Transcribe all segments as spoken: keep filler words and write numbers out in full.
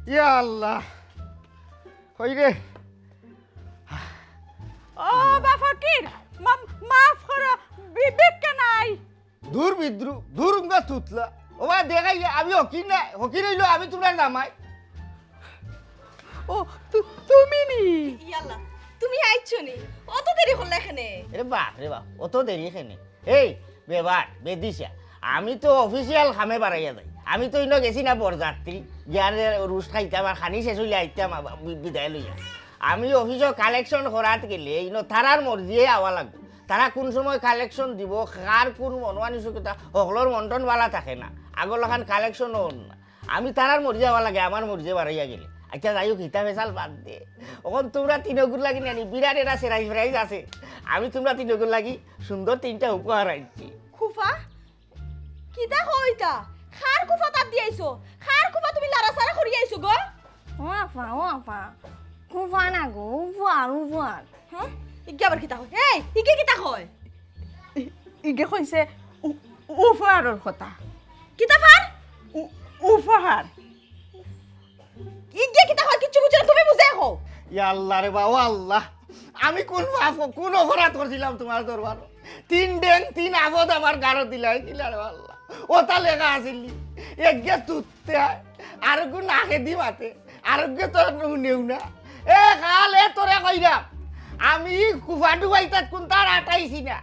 ইয়া আল্লাহ, কই রে? ও বা ফকির, মা-, মাফ করো, বি-, ভিক্ষা নাই। দূর বিদ্রু, দূর উঙ্গা তুতলা। ও বা দেখাই, আমি ফকির না, ফকির অইলো আমি তুমরার জামাই। ও, তু-, তুমি নি? ইয়াল্লা, তুমি আইছো নি? অত দেরি করলে কেনে? এরে বাপ রে বাপ, অত দেরি কেনে? এই, বেবার, বেদিশা, আমি তো অফিসিয়াল কামে বারাইয়া যাই। আমি তো ইনো গেছি না বরযাত্রী, গিয়ারে রুশ খাইতাম আর খানি শেষ অইলে আইতাম আবার বি-, বিদায় লইয়া। আমি অফিসো কালেকশন করাত গেলে ইনো তারার মর্জিয়ে আওয়া লাগবো। তারা কুন সময় কালেকশন দিবো, কার কুন মনোমানসিকতা, হকলর মন-টন বালা থাকে না। আগর লাখান কালেকশনও অর না। আমি তারার মর্জিয়ে আওয়া লাগে, আমার মর্জিয়ে বারাইয়া গেলে। আইচ্ছা, যাই হোক, হিতা ফেসাল বাদ দে। অখন তুমরা তিনগুর লাগি নানি বিরাট এরা surprise আছে। আমি তুমরা তিনগুর লাগি সুন্দর তিনটা উপহার আনছি। খুফা, কিতা কইতা? কার খুফা তাত দি আইছো? কার খুফা তুমি লাড়াচাড়া করি আইছো গো? ও আফা, ও আফা, খুফা না গো, উপহার, উপহার। হ্যাঁ? ইগে আবার কিতা কয়? এই, ইগে কিতা কয়? ই-, ইগে কইছে উ-, উপহারর কথা। কিতা ফার? উ-, উপহার। ইগে কিতা কয়? কিচ্ছু বুঝি না, তুমি বুঝাই কও। ইয়া আল্লাহ রে বা, ও আল্লাহ, আমি কুন পাপ, কুন অপরাধ করছিলাম তুমার দরবারো? তিন ডেং, তিন আফত আমার গারো দিলাইলা রে আল্লাহ। অতা লেখা আছিল নি, একগে তুততে অয়, আরগু নাকেদি মাতে, আরগু তো হুনেও না। এ কাল এ তোরে কইরাম, আমি কুফা ডুবাইতাত কুন্তা আটাইছি না।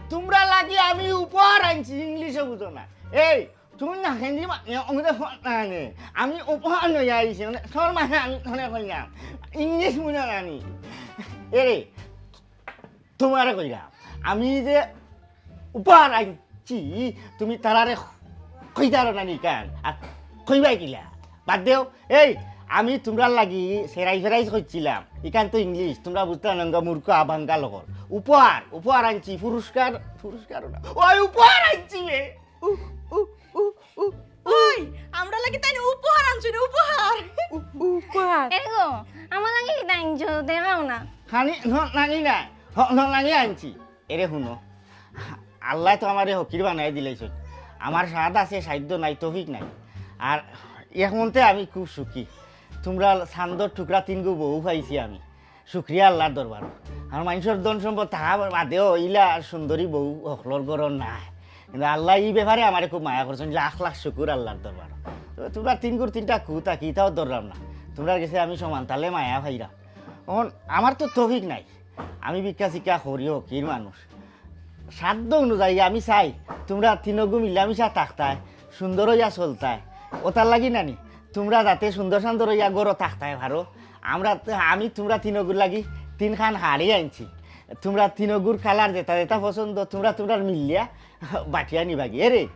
তুমরার লাগি আমি উপহার আনছি, ইংলিশো বুঝো না। এই, তুমি নাকেদি মাতে, অমুদে ফোন না আনে। আমি উপহার লইয়া আইছি, মানে, তোর মাঝে আমি তোরে কইরাম, ইংলিশ বুঝো না নি। এরে, তুমারে কইরাম, আমি যে উপহার আনছি, তুমি তারারে কইতায় পারো না নি ইখান? আর কইবায় কিলা? বাদ দেও। এই, আমি তুমরার লাগি surprise করছিলাম। ইখান তো ইংলিশ, তুমরা বুঝতায় নায়, মূর্খ আবাঙ্গা লগর। উপহার, উপহার আনছি, পুরস্কার, পুরস্কারও না। ওই উপহার আনছি বে। উ, উ, উ, উ, উ। ওই, আমরার লাগি তাইন উপহার আনছইন, উপহার। উ-, উপহার। এগো, আমার লাগি কিতা আনছো, দেখাও না। খালি ন-, নানি না, হ-, ন-, নানি আনছি। এরে হুনো, আল্লায় তো আমারে ফকির বানাই দিলাইছইন। আমার সাদ আছে, সাধ্য নাই, তৌফিক নাই। আর এক মনতে আমি খুব সুখী। তুমরার চান্দর টুকরা তিনগু বউ পাইছি আমি। শুকরিয়া আল্লার দরবারো। আর মানষর ধন সম্পদ থাকা বাদেও ইলা সুন্দরী বউ হকলর ঘরো নাই। কিন্তু আল্লায় ই ব্যাপারে আমারে খুব মায়া করছইন, লাখ লাখ শুকুর আল্লার দরবারো। তো তুমরা তিনগুর তিনটা কু থাকি, ইতাও ধররাম না। তুমরার গেছে আমি সমান তালে মায়া পাইরাম। অখন আমার তো তৌফিক নাই, আমি ভিক্ষা-চিক্ষা করি, ফকির মানুষ। সাধ্য অনুযায়ী আমি চাই তুমরা তিনগু মিলামিশা থাকতায়, সুন্দর অইয়া চলতায়। অতার লাগি নানি, তুমরা যাতে সুন্দর-সান্দর অইয়া ঘরো থাকতায় পারো। আমরা, আমি তুমরা তিনগুর লাগি তিনখান শাড়ি আনছি। তুমরা তিনগুর colour যেটা যেটা পছন্দ, তুমরা তুমরার মিলিয়া বাটিয়া নিবাগি। এরে,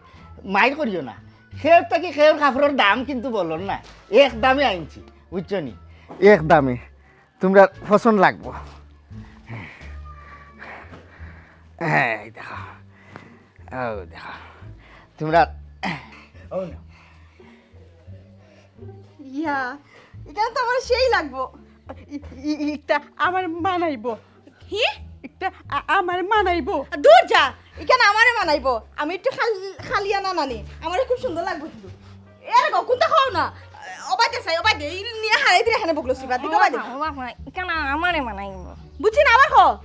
মাইর করিও না। কেউর থাকি কেউর কাপড়র দাম কিন্তু বলর না। এক দামে আনছি, বুঝছো নি? এক দামে। তুমরার পছন্দ লাগবো। এই দেখো, ও দেখো, তুমরা, ও না। ইয়া, ইখান তো আমার সেই লাগবো। ই-, ই-, ইটা আমার মানাইবো। হি? ইটা আ-, আমার মানাইবো। দূর যা, ইখান আমারে মানাইবো। আমি একটু খাল-, খালিয়া না নানি, আমারে খুব সুন্দর লাগবো কিন্তু। এরে গো, কুন্তা কও না। ওবায়দি চাই, ওবায়দি, ই নিয়া হারাই দিলে এখানে বগলো সিবা, দিকে ওবায়দি। ও বাবা, ও বাবা, ইখান আমারে মানাইবো। বুঝছি না, আবার কও।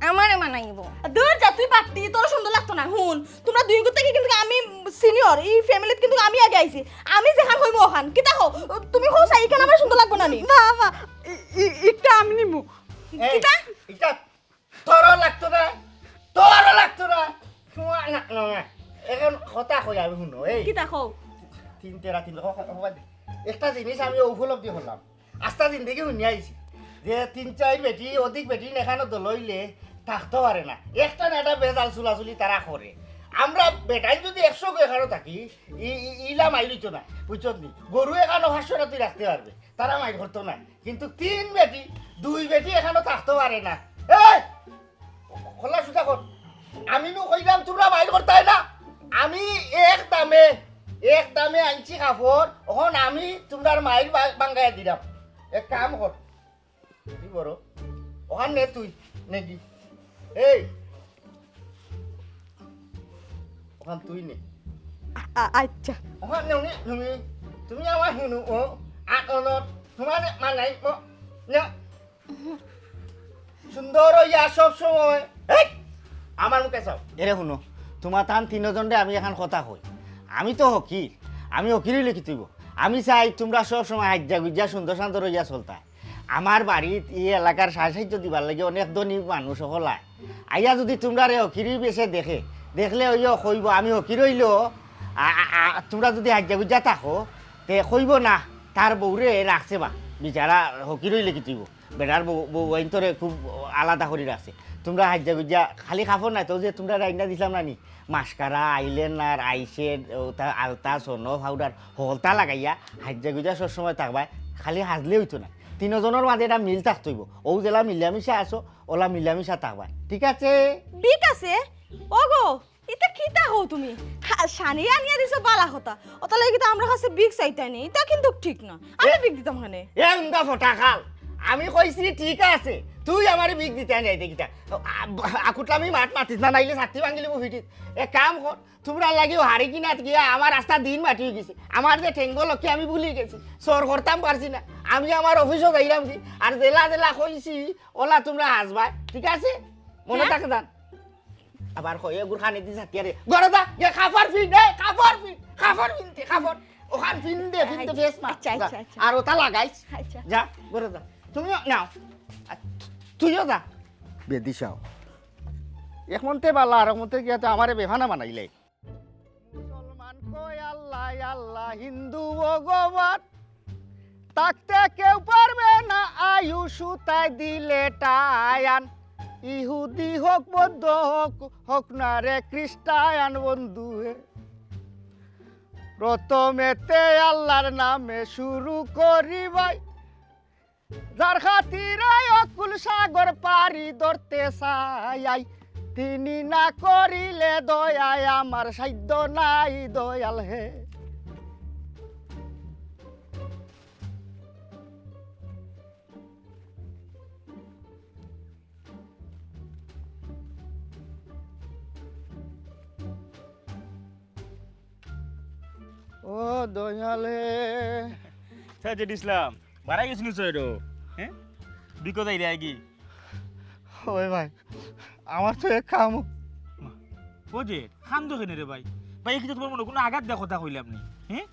আমারে মানাইবো। দূর যা, তুই বাট্টি, তোর সুন্দর লাগতো না। হুন, তুমরা দুইগুর থাকি কিন্তু আমি senior, ই family-ত কিন্তু আমি আগে আইছি। আমি যেখান কইমু ওখান। কিতা কও? তুমি কও চাই, ইখান আমার সুন্দর লাগবো না নি? বাবা, ই-, ই-, ইটা আমি নিমু। এই, কিতা? ইটা তোরও লাগতো না, তোরও লাগতো না। তোমার না, না, না। এখন কথা কই আমি, হুনো, এই। কিতা কও? তিন তেরা তিন, হ-, হ-, হ-, একটা জিনিস আমি উপলব্ধি করলাম। আস্তা জিন্দেগি হুনিয়া আইছি যে তিন চাইর বেটি, অধিক বেটি এখানো দল অইলে থাকতো পারে না। একটা না একটা বেজাল চুলাচুলি তারা করে। আমরা বেটাইন যদি একশো গু এখানো থাকি, ই-, ই-, ইলা মাইর অইতো না, বুঝছত নি? গরু এখানো পাঁচশোটা তুই রাখতে পারবে, তারা মাইর করতো না। কিন্তু তিন বেটি, দুই বেটি এখানো থাকতো পারে না। এই! খোলা সুতা কর। আমি নু কইলাম তুমরা মাইর করতায় না। আমি এক দামে, এক দামে আনছি কাপড়, অখন আমি তুমরার মাইর বা-, ভাঙ্গাইয়া দিরাম। এক কাম কর। কি বড়? অখান নে তুই, নেগি। এই, অখান তুই নে। আ-, আ-, আচ্ছা। অখান নে, নে, তুমি, তুমি আমার হুনো, ও। আট অনর, তোমার মানাই না। সুন্দর হইয়া সব সময়। এই, আমার মুখে চাও। এরে হুনো, তোমার তান তিনজনরে আমি এখন কথা কই। আমি তো হকির, আমি হকির হইলে কি তুইব? আমি চাই তোমরা সব সময় হাজ্জা গুজ্জা সুন্দর শান্ত রইয়া চলতা। আমার বাড়িত এই এলাকার সাহায্য দিবার লাগে অনেক ধনী মানুষ হকল আয়। আইয়া যদি তোমরা রে হকিরি বেশে দেখে, দেখলে ওই কইব আমি হকির হইলেও আ-, আ-, আ-, তোমরা যদি হাজ্জা গুজ্জা থাকো, তে কইব না, তার বউরে রাখছে বা, বিচারা হকির হইলে কি তুইব? বেটার বউ, বউ আইন তোরে খুব আলাদা করি রাখছে। তোমরা হাজ্জা গুজ্জা খালি কাপড় নাই তো, যে তোমরা রাইন্দা দিছিলাম না নি, মাস্কারা, আইলাইনার, আইশেড, ওটা আলতা, সোনো, পাউডার, হলতা লাগাইয়া হাজ্জা গুজ্জা সব সময় থাকবায়, খালি হাজলে হইতো না। তিনজনর মাঝে এটা মিল থাকতে হইব। ও যেলা মিলামিশা আছো, ওলা মিলামিশা থাকবায়, ঠিক আছে? ঠিক আছে। ওগো, ইতা কিতা কও তুমি? হা, শানি আনিয়া দিছো বালা কথা। ওটা লাগি তো আমরা কাছে বিগ চাইতাই নি। ইতা কিন্তু ঠিক না। আমি এ- বিগ দিতাম কেনে? এ উন্দা ফটা খাল। আমি কইছি ঠিক আছে। তুই আমারে বিগ দিতে আনি আইতে কিতা? আ-, আ-, আকুটলামি মাত মাতিস না, নাইলে ছাতি ভাঙিলিব ফিটিত। এক কাম কর, তোমরা লাগিও হারি কিনাত গিয়া আমার রাস্তা দিন মাটি হয়ে গেছে। আমার যে ঠেঙ্গো লক্ষ্যে আমি ভুলি গেছি। সর করতাম পারছি না। আমি আমার অফিসও যাইলাম কি? আর জেলা জেলা কইছি, ওলা তোমরা হাসবায়, ঠিক আছে? মনে হ্যাঁ? থাকে জান। আবার কয়ে গুর খানি দি সাথে আরে। ঘরে যা, গিয়া কাপড় পিন, এ, কাপড় পিন, কাপড় পিনতে, কাপড়। ওখান পিনতে, পিনতে আচ্ছা, ফেস মাস্ক। আচ্ছা, যা। আচ্ছা, আচ্ছা। আর ওটা লাগাইস। আচ্ছা। যা, ঘরে যা। তুমিও নাও। আর তুইও যা। বেদিশাও। এক মনতে বালা, আর এক মনতে গিয়া তো আমারে বেফানা বানাইলে। মুসলমান কয় আল্লাহ, আল্লাহ, হিন্দু ভগবান। থাকতে কেউ পারবে না আয়ু সুতায় দিলে টায়ান। ইহুদি হোক, বৌদ্ধ হোক, হোক না রে খ্রিস্টান বন্ধু হে। প্রথমেতে আল্লাহর নামে শুরু করি ভাই। যার খাতিরে অকুল সাগর পাড়ি ধরতে চাই, তিনি না করিলে দয়ায় আমার সাধ্য নাই দয়াল হে। ও দয়াল হে। সাজেদ ইসলাম, বাড়াই গেছিস নিশ্চয় রে? হ্যাঁ, বিকো যাই রে আগে। ওই ভাই, আমার তো এক কাম। ও যে, কান্দো কেনে রে ভাই? ভাই, এ কিতা তোমার মনো কোনো আঘাত দেওয়া কথা কইলাম নি? হ্যাঁ?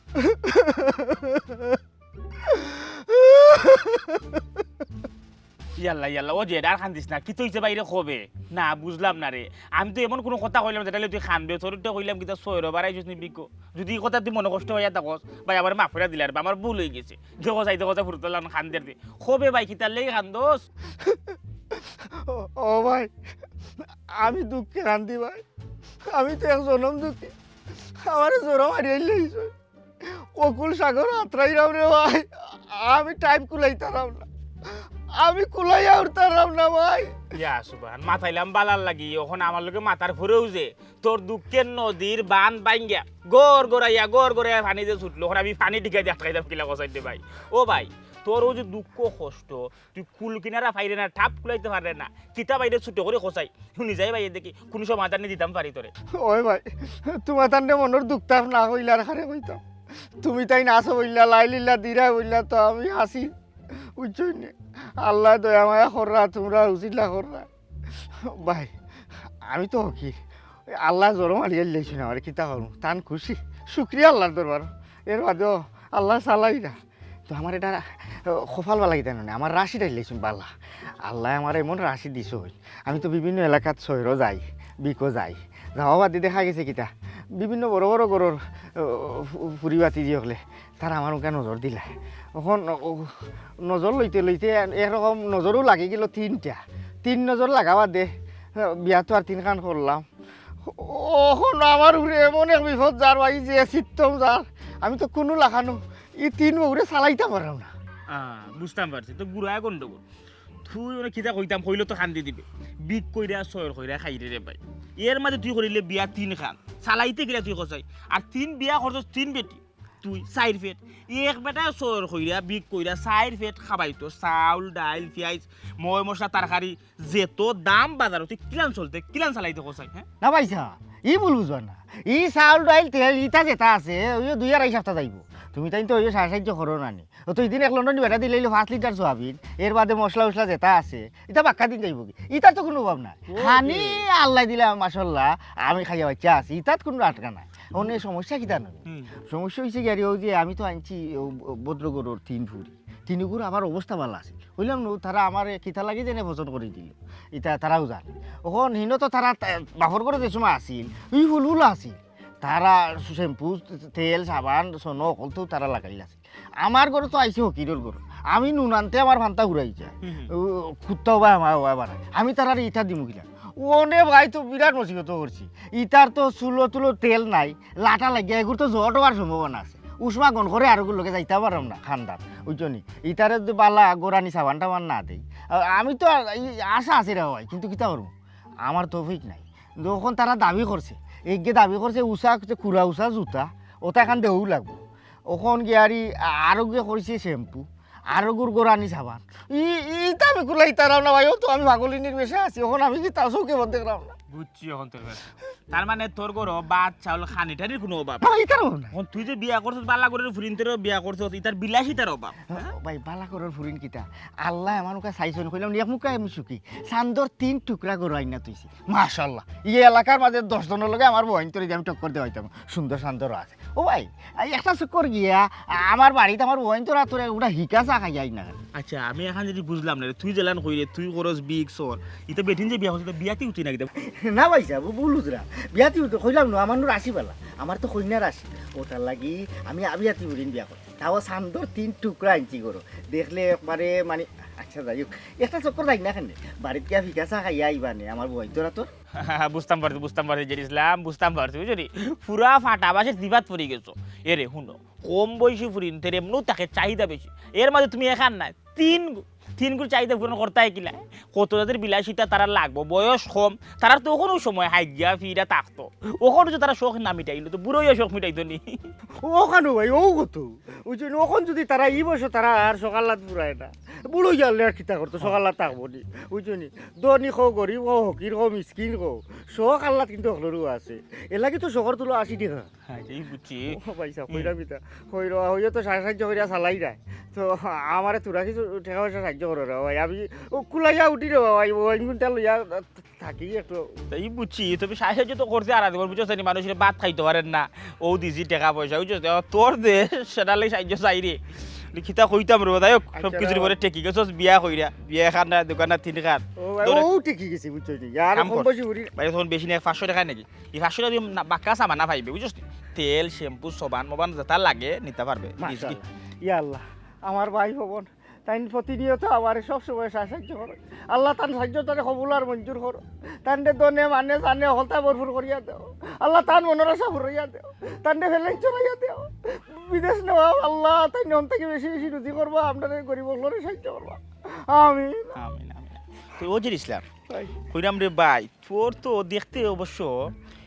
ইয়াল্লা, ইয়াল্লা, ও যে, আর কান্দিস না, কিতা অইছে ভাইরে কবে? না, বুঝলাম না রে। আমি তো এমন কোনো কথা কইলাম না যেটা লইয়া তুই কান্দবে, তোরে তো কইলাম কিতা সয়রো বাড়াইছস নি বিকো। যদি ই কথা তুই মনো কষ্ট অইয়া থাকস, ভাই, আমারে মাফ করি দিলে আর বা, আমার ভুল অই গেছে। দেখো যাই, দেখো যাই, ফুরুতালান কান্দের দি। কবে ভাই, কিতার লাগি কান্দস? ও, ও ভাই, আমি দুঃখে কান্দি ভাই। আমি তো এক জনম দুঃখী। আমারে জনম হারিয়াইলে অইছে। অকুল সাগর আত্রাইরাম রে ভাই। আমি টাইম কুলাইতারাম না। আমি কুলাইয়া উঠতারাম না ভাই। ইয়া সুবহান, মাতাইলাম বালার লাগি, অখন আমার লগে মাতার পরেউ যে তোর দুঃখের নদীর বান ভাঙ্গিয়া গড় গড়াইয়া, গড় গড়াইয়া পানি যে ছুটলো, অখন আমি পানি টিকাই দিয়া আটকাইতাম কিলা কছাইন রে ভাই। ও ভাই, তোর অউ যে দুঃখ কষ্ট, তুই কুল কিনারা পাইরে না, ঠাপ কুলাইতে পাররে না, কিতা বাইরে ছুটো করি কছাই, হুনি যাই ভাই দেখি, কুনু সমাধান নি দিতাম পারি তোরে। ওই ভাই, তুমার তানরে মনর দুঃখ তাপ না কইলা আর কারে কইতাম। তুমি তাইন আছো বইলা, লাইলিল্লা দিরা বইলা তো আমি আছি, বুঝছো নি? আল্লায় দয়া মায়া কররা, তুমরা উছিলা কররা। ভাই, আমি তো হকির। আল্লায় জরম আলিয়া লাইছইন আমারে, কিতা করমু? তান খুশি। শুকরিয়া আল্লার দরবার। এর বাদেও আল্লায় চালাইরা। তো আমার এটা, আহ, কপাল বালা কিতা নানি, আমার রাশিটা লাইছইন বালা। আল্লায় আমারে এমন রাশি দিছইন। আমি তো বিভিন্ন এলাকাত সয়রো যাই, বিকো যাই। যাওয়া বাদে দেখা গেছে কিতা, বিভিন্ন বড় বড় ঘরর, আহ, ফু-, ফুরিবাতি যে অকলে তারা আমার মুখে নজর দিলা। অখন, ও, নজর লইতে লইতে একরকম নজরও লাগি গেল তিনটা। তিন নজর লাগা বাদে, আহ, বিয়া তো আর তিনখান করলাম। অখন আমার উপরে এমন এক বিপদ যার ভাই যে সিত্তম যার, আমি তো কুনু লাখানো, ই তিন বউরে চালাইতাম পারলাম না। আহ, বুঝতাম পারছি, তো গুড়ায় গন্ডগোল। তুই অনে কিতা কইতাম, কইলে তো কান্দি দিবে। বিক কইরা, সয়র কইরা খাইরে রে ভাই। এর মাঝে তুই করিলে বিয়া তিনখান, চালাইতে কিলা তুই কছাই। আর তিন বিয়া করছস তিন বেটি। তুই চাইর পেট, এক বেটায় সয়র কইরা, বিক কইরা, চাইর পেট খাবাইতো, চাউল, ডাইল, পিয়াইজ, ময় মশলা, তরকারি, যেতো দাম বাজারো, তুই কিলান চলতে, কিলান চালাইতে কছাই, হ্যাঁ? না ভাইসাব, ই ভুল বুঝবা না। ই চাউল, ডাইল, তেল, ইতা যেতা আছে, অউ দুই আড়াই সাপ্তা যাইবো। তুমি তাইন তো অউ সাহায্য করো না নি। অউ তো ইদিন এক লন্ডনি বেটা দিলাইলো পাঁচ লিটার সয়াবিন, এর বাদে মশলা উশলা যেতা আছে, ইতা বাক্কা দিন যাইবোগি। ইতার তো কুনু অভাব নাই। খানি আল্লায় দিলা, মাশাআল্লাহ, আমি খাইয়া বাচ্চা আছি, ইতাত কুনু আটকা নাই। অনে সমস্যা কিতা নয়? হুম। সমস্যা অইছে গিয়া রে, অউ যে আমি তো আনছি অউ ভদ্রঘরর তিন ফুরি, তিনগুর আবার অবস্থা ভালা আছে। কইলাম নু, তারা আমারে কিতা লাগি যেনে পছন্দ করি দিল, ইতা তারাও জানে। অখন হিনো তো তারা তা-, বাপর ঘরো যে সময় আছিল, ই ফুলফুলা আছিল। তারা শ্যাম্পু, তেল, সাবান, সনো অকল তো তারা লাগাইল আছিল। আমার ঘরো তো আইছে ফকিরর ঘরো। আমি নুন আনতে আমার ফান্তা ঘুরাই যায়। হুম, হুম। ও, কুত্তাও বা আমার ওয়া বাড়ায়। আমি তারারে ইতা দিমু কিলা? অনে ভাই তো বিরাট মুসিবত করছি। ইতার তো চুলো তুলো তেল নাই, লাটা লাগিয়া এগুর তো জট অওয়ার সম্ভাবনা আছে। উষ্মা গন করে আরোগুর লগে যাইতা পারলাম না, খান্দার। বুঝছো নি? ইতারে যদি বালা গোরানি সাবান টাবান না দেই, আ-, আমি তো আর ই আশা আছে রে ভাই, কিন্তু কিতা করবো? আমার তৌফিক নাই। যখন তারা দাবি করছে, এগে দাবি করছে উষা, কুড়া উষা জুতা, ওটা এখান দেও লাগবো। অখন গিয়ারি আ-, আরোগে করছে শ্যাম্পু, আরোগুর গোরানি সাবান। ই, ইতা আমি কুলাই তারাও না ভাই, ও তো আমি পাগলিনীর বেশে আছি, অখন আমি কিতা চউখে বন্ধ দেখলাম না। বুঝছি অখন তোর কথা। তার মানে তোর ঘরো ভাত, চাউল, খানি টানির কুনু অভাব নাই। না, ইতার অভাব নাই। অখন তুই যে বিয়া করছস, বালা ঘরর ফুরিন্তরে বিয়া করছস, ইতার বিলাসিতার অভাব। ও ভাই, বালা ঘরর ফুরিন কিতা? আল্লায় আমার মুখে চাইছইন, কইলাম, "এক মুখে আমি সুখী।" চান্দর তিন টুকরা ঘরো আইনা থইছি। মাশাআল্লাহ। ই এলাকার মাঝে দশ জনর লগে আমার বইনতরে দি আমি টক্কর দেওয়াইতাম। সুন্দর চান্দর আছে। ও ভাই, এই একটা চক্কর গিয়া, আ-, আমার বাড়িত আমার বইনতর আতর এগুটা হিকা চা খাইয়া আই না। আচ্ছা, আমি এখান যদি বুঝলাম না রে, তুই যেলান কইরে, তুই করস বিগ সর, ইতা বেটিন যে বিয়া করছে, ইতা বিয়াতি উঠি না কিতা? না ভাই সাহেব, ভুল বুঝরা। বিয়াতি উঠে কইলাম না, আমার নু রাশি বালা। আমার তো কইনা রাশি। ওটার লাগি আমি আবিয়াতি উড়িন বিয়া করছি। তাও চান্দর তিন টুকরা আনছি ঘরো। দেখলে একবারে মানে, আচ্ছা যাই হোক, একটা চক্কর যাই না কেনে? বাড়িত গিয়া ফিকা চা খাইয়া আইবা নে, আমার বইনতর আতর। বুঝতাম পারছি, বুঝতাম পারছি, জের ইসলাম, বুঝতাম পারছি, বুঝছো নি? পুরা ফাটা বাঁশের জিবাত পড়ি গেছো। এরে, হুনো, কম বয়সী ফুরিন্তর এমনেউ থাকে চাহিদা বেশি। এর মাঝে তুমি এখান নায়, তিন গু-, তিন গুর চাহিদা পূরণ করতায় কিলা? কত জাতের বিলাসিতা তারার লাগবো, বয়স কম, তারার তো অখনও সময় হাইগা ফিরা থাকতো। অখন যে তারা শখ না মিটাইলো, তো বুড়া অইয়া শখ মিটাইতো নি। অখানও ভাই, অউ কত? বুঝছো নি? অখন যদি তারা ই বয়সো তারা আর শখ আহ্লাদ ফুরায় না, বুড়া অইয়া আর কিতা করতো, শখ আহ্লাদ থাকবো নি? বুঝছো নি? ধনী কও, গরিব কও, ফকির কও, মিসকিন কও, শখ আহ্লাদ কিন্তু হকলরউ আছে। এর লাগি তো শখর তুলো আশি টেকা। হ্যাঁ, এই বুঝছি। ও ভাই সাহেব, হুম। কইরা মিতা, কইরা, কইরা তো সাহায্য করিয়া চালাই যায়। তো আমারে তোরা কিছু টেকা পয়সা সাহায্য করো রে ভাই। আমি ও কুলাইয়া উঠি রে ভাই, ও ইনগুনটা লইয়া থাকি একটু। তা ই বুঝছি, তুমি সাহায্য তো করতে আর আদিবার বুঝছো নি, মানুষের ভাত খাইতে পারেন না, ও দিছি টেকা পয়সা, বুঝছো? তো তোর দেশ, সেটা লাগি সাহায্য চাই রে। কিতা কইতাম রে, যাই হোক, আচ্ছা, সব কিছুর রে পরে ভাই। টেকি গেছস, বিয়া কইরা, বিয়া খান না, দোকান না, তিন খান। ও ভাই, তোর ও টেকি গেছি, বুঝছো নি? আর কাম কম কর। বয়সী বুড়ি। ভাই, তখন বেশি না, পাঁচশো টেকা নাকি? এই পাঁচশো টেকা দিয়া না, বাক্কা সামান না পাইবে, বুঝছস নি? তেল, শ্যাম্পু, সাবান মাবান যেটা লাগে নিতে পারবে। মাশাআল্লাহ। ইয়া আল্লাহ, আমার ভাই হবন, তাইন প্রতিনিয়ত আমারে সব সময় সাহায্য করে। আল্লাহ তান সাহায্য তারে কবুল আর মঞ্জুর করো। তানরে ধনে মানে জানে হকলতা ভরপুর করিয়া দেও। আল্লাহ তান মনর আশা ফুরাইয়া দেও। তানরে ফেলাই চড়াইয়া দেও। বিদেশ নেওয়া আল্লাহ, তাইন অন থাকি বেশি বেশি রুজি করবা, আমরারে গরিব অকলরে সাহায্য করবা। আমিন। আমিন, আমিন। তো ওজির ইসলাম, ভাই। কইরাম রে ভাই, তোর তো দেখতে অবশ্য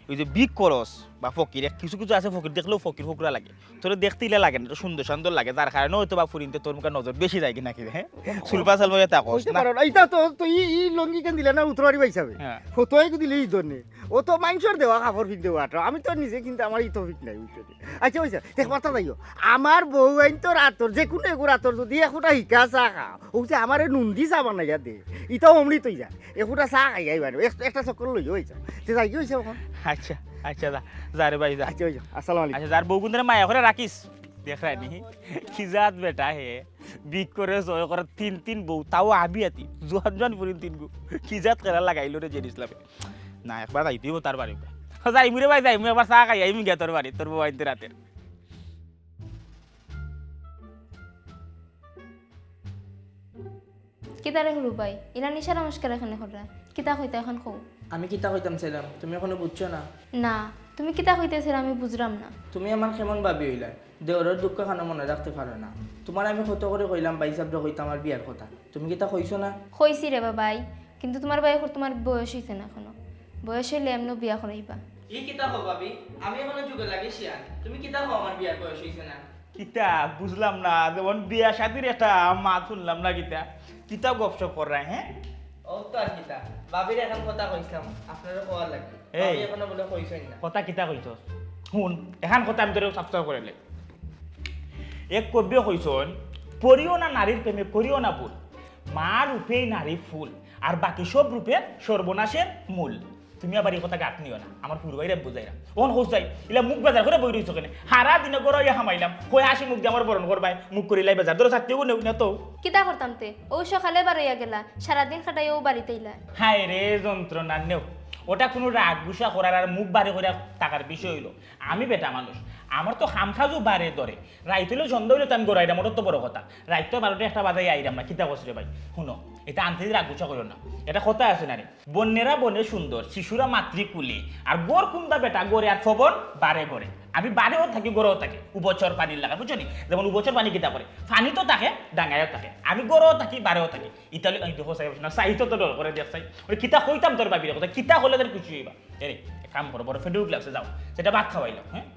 ওই যে বিগ করস বা ফকির, এক কিছু কিছু আছে ফকির দেখলেও ফকির ফকরা লাগে। তোরে দেখতে ইলা লাগে না, একটু সুন্দর সুন্দর লাগে, যার কারণে হয়তো বা ফুরিন্তে তোর মুখে নজর বেশি যায় কি নাকি রে, হ্যাঁ? সুলফা সালফা হয়ে থাকস হইতে না। পারে না। ইটা তো, তো ই, ই লুঙ্গি কেন দিলে না উত্তরবাড়ি ভাই সাহেব? হ্যাঁ। ফতোয়াই দিলে ই জন্যে। ও তো মাইনষর দেওয়া কাপড় পিনতে পারতো। আমি তো নিজে কিন্তু আমার ই তৌফিক নাই, বুঝছো নি? আচ্ছা, বুঝছো? দেখ, মাথা যাইও। আমার বউ আইন তো রাতর, যে কোনো এগো রাতর যদি এখোটা হিকা চা খা, ও যে আমারে নুন দি চা বানাইয়া দে, ইটাও অমৃত হই যায়। এখোটা চা খাই আইবা রে, এক-, একটা চক্কর লইও হই যাও। তে যাই কি হইছে এখন? আচ্ছা, আচ্ছা, যা, যা রে ভাই, যা। আচ্ছা, ওই যাও। আসসালামু আলাইকুম। আচ্ছা, যার বউ গুনরে মায়া করে রাখিস, দেখ রায় নি। কি জাত বেটা হে, বিগ করে জয় করে তিন তিন বউ, তাও আবিয়াতি, জোয়ান জোয়ান ফুরিন তিন গু। কি জাত খেলা লাগাইলো রে জের ইসলামে। না, একবার যাইতে হইব তার বাড়ি। যাইমু রে ভাই, যাইমু, একবার চা খাই আইমু গিয়া তোর বাড়ি, তোর বউ আইনতে রাতের। কিতা রে হুরু ভাই, ইলা নিশা নমস্কার এখানে কররা? কিতা কইতা এখন কও? আমি কিতা কইতাম চাইলাম, তুমি এখনো বুঝছো না? না, তুমি কিতা কইতে চাইরা আমি বুঝরাম না। তুমি আমার কেমন ভাবি হইলা? দেওরর দুঃখ খানো মনে রাখতে পারো না। তোমার আমি কত করে কইলাম ভাই সাবরে কইতাম আমার বিয়ার কথা, তুমি কিতা কইছো না? কইছি রে বাবাই, কিন্তু তোমার ভাই এখন তোমার বয়স হইছে না এখনো। বয়স হইলে এমনও বিয়া করাইবা। ই কিতা কও ভাবি? আমি এখনো যুগে লাগি শিয়ান। তুমি কিতা কও আমার বিয়ার বয়স হইছে না? কিতা বুঝলাম না, যেমন বিয়া শাদির একটা মাত শুনলাম না কিতা? কিতা গপশপ কররায়, হ্যাঁ? ও তো আর কিতা, ভাবির এখন কথা কইছিলাম, আপনারও কওয়ার লাগি। এই, এখনো বলে কইছইন না। কথা কিতা কইছস? হুন, এখান কথা আমি তোরে সাফ সাফ করিলাই। এক কবিয়ে কইছইন, "পড়িও না নারীর প্রেমে, করিও না ভুল। মা রূপেই নারী ফুল, আর বাকি সব রূপের সর্বনাশের মূল।" তুমি আবার ই কথা গাত নিও না, আমার ফুরবাইরে বুঝাইরাম। অখন কও চাই, ইলা মুখ বেজার করি বই রইছো কেনে? হারা দিনে ঘরো আইয়া হামাইলাম, কই হাসি মুখ দি আমারে বরণ করবায়, মুখ করিলাই বেজার। ধরো ছাত্তি অগু নেও না তো। কিতা করতাম তে? অউ সকালে বারইয়া গেলা, সারাদিন খাটাইয়া অউ বাড়িত আইলা। হায় রে যন্ত্রণা নেও, ওটা কুনু রাগ গুসা করার আর মুখ ভারি করিয়া থাকার বিষয় অইলো। আমি বেটা মানুষ, আমার তো কাম কাজও বারে ধরে। রাইত অইলে সন্ধ্যা অইলে তো আমি ঘরো আইরাম, ওটা তো বড় কথা। রাইত তো বারোটা একটা বাজাইয়া আইরাম না, কিতা কস রে ভাই? হুনো, ইতা আন্তে রাগ গুসা করিও না, এটা কথা আছে না রে? বন্যেরা বনে সুন্দর, শিশুরা মাতৃকুলে। আর ঘর কুন্দা বেটা ঘরে আর পবন বারে ঘরে। আমি বারেও থাকি, ঘরেও থাকি, উভচর পানির লাগা, বুঝছো নি? যেমন উভচর পানি কিতা করে, পানি তো থাকে, ডাঙায়ও থাকে। আমি ঘরেও থাকি, বারেও থাকি। ইতালি, এই দেখো সাহেব, না, সাহিত্য তো ডর করে দেখ সাই। ওই কিতা কইতাম তোর ভাবিরে কথা, কিতা কইলে তোর খুশি হইবা? এরে, এক কাম করো, বড় ফেডুক লাগছে, যাও, সেটা ভাত খাওয়াইলাম, হ্যাঁ?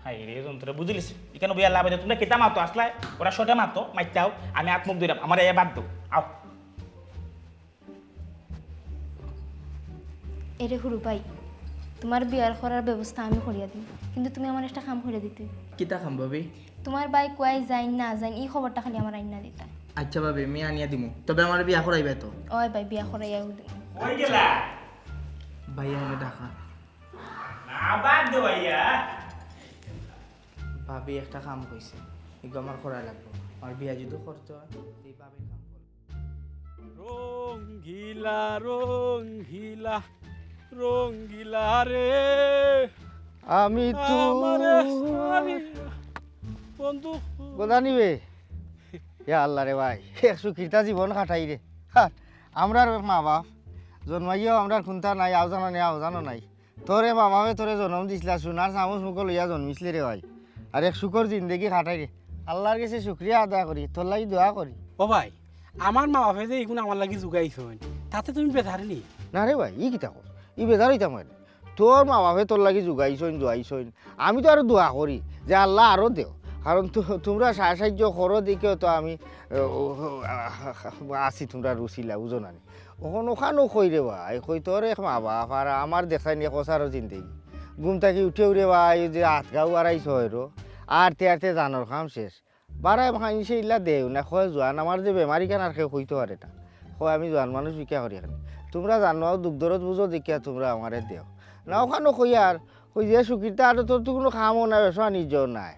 হায় রে, যন্ত্র বুঝিলিস, এখানে বইয়া লাভ আছে, তোমরা কিতা মাতো আসলাই, ওরা শটে মাতো, মাইতাও, আমি আত মুখ ধুইলাম, আমার এ বাদ দো, আও। এরে হুরু ভাই, তুমার বিয়ার করার ব্যবস্থা আমি করিয়া দিমু, কিন্তু তুমি আমার একটা কাম করিয়া দিতে অইবো। কিতা কাম ভাবি? তুমার ভাই কুয়াই যাইন না যাইন, ই খবরটা খালি আমার আইনা দিতা। আচ্ছা ভাবি, আমি আনিয়া দিমু, তবে আমার বিয়া করাইবা তো? ওই ভাই, বিয়া করাইয়া দিমু। কই গেলা? ভাইয়া এনে ডাকা। না, বাদ দে ভাইয়া। ভাবি একটা কাম কইছে, এগু আমার করা লাগবো। আমার বিয়া যদি করতে হয়, এই ভাবির কাম করবো। রঙ্গিলা, রঙ্গিলা, রঙ্গিলা রে। আমি তো আমারে সারি-, বন্ধু। গোদানি বে। ইয়া আল্লাহ রে ভাই, এক সুখিতা জীবন কাটাই রে। হা, আমরার মা বাপ জন্মাইয়াও আমরার কুন্তা নাই, আও জানো নাই, আও জানো নাই। তোরে বাবাবে তোরে জনম দিছলা, সোনার চামচ মুখো লইয়া জন্মিছলে রে ভাই। আর এক সুখর জিন্দেগি কাটাই রে। আল্লার গেছে শুকরিয়া আদায় করি, তোর লাগি দোয়া করি। ও ভাই, আমার মা বাপে যে ইগুন আমার লাগি জুগাইছইন, তাতে তুমি বেজার নি? না রে ভাই, ই কিতা কর? ই বেজার অইতাম কেনে? তোর মা বাপে তোর লাগি জুগাইছইন, দোয়াইছইন। আমি তো আরো দোয়া করি যে আল্লাহ আরো দেও। কারণ তু-, তুমরা সা-, সাহায্য করো দেখিও তো আমি, এ, ও, ও, আ, আ, আ, আছি তুমরার উছিলা, বুঝো না নি? অখন অখানও কই রে ভাই, কই তোর এক মা বাপ আর আমার দেখছাইন এক অসারো জিন্দেগি। ঘুম থাকি উঠিয়াউ রে ভাই, ওই যে আত গাউ আড়াইশো অইরো, আরতে আরতে জানোর কাম শেষ। বারায় মাইনষে ইলা দেও না, কয় জোয়ান আমার যে বেমারি খান আর কেউ কইতো পারে না। কয় আমি জোয়ান মানুষ ভিক্ষা করি খানি। তুমরা জানো, দুখ দরদ বুঝো দেখিয়া তুমরা আমারে দেও। না অখানও কইয়ার, কই যে সুখিতা আর তোর তো কুনু কামও নাই, ব্যবসা বাণিজ্য নাই।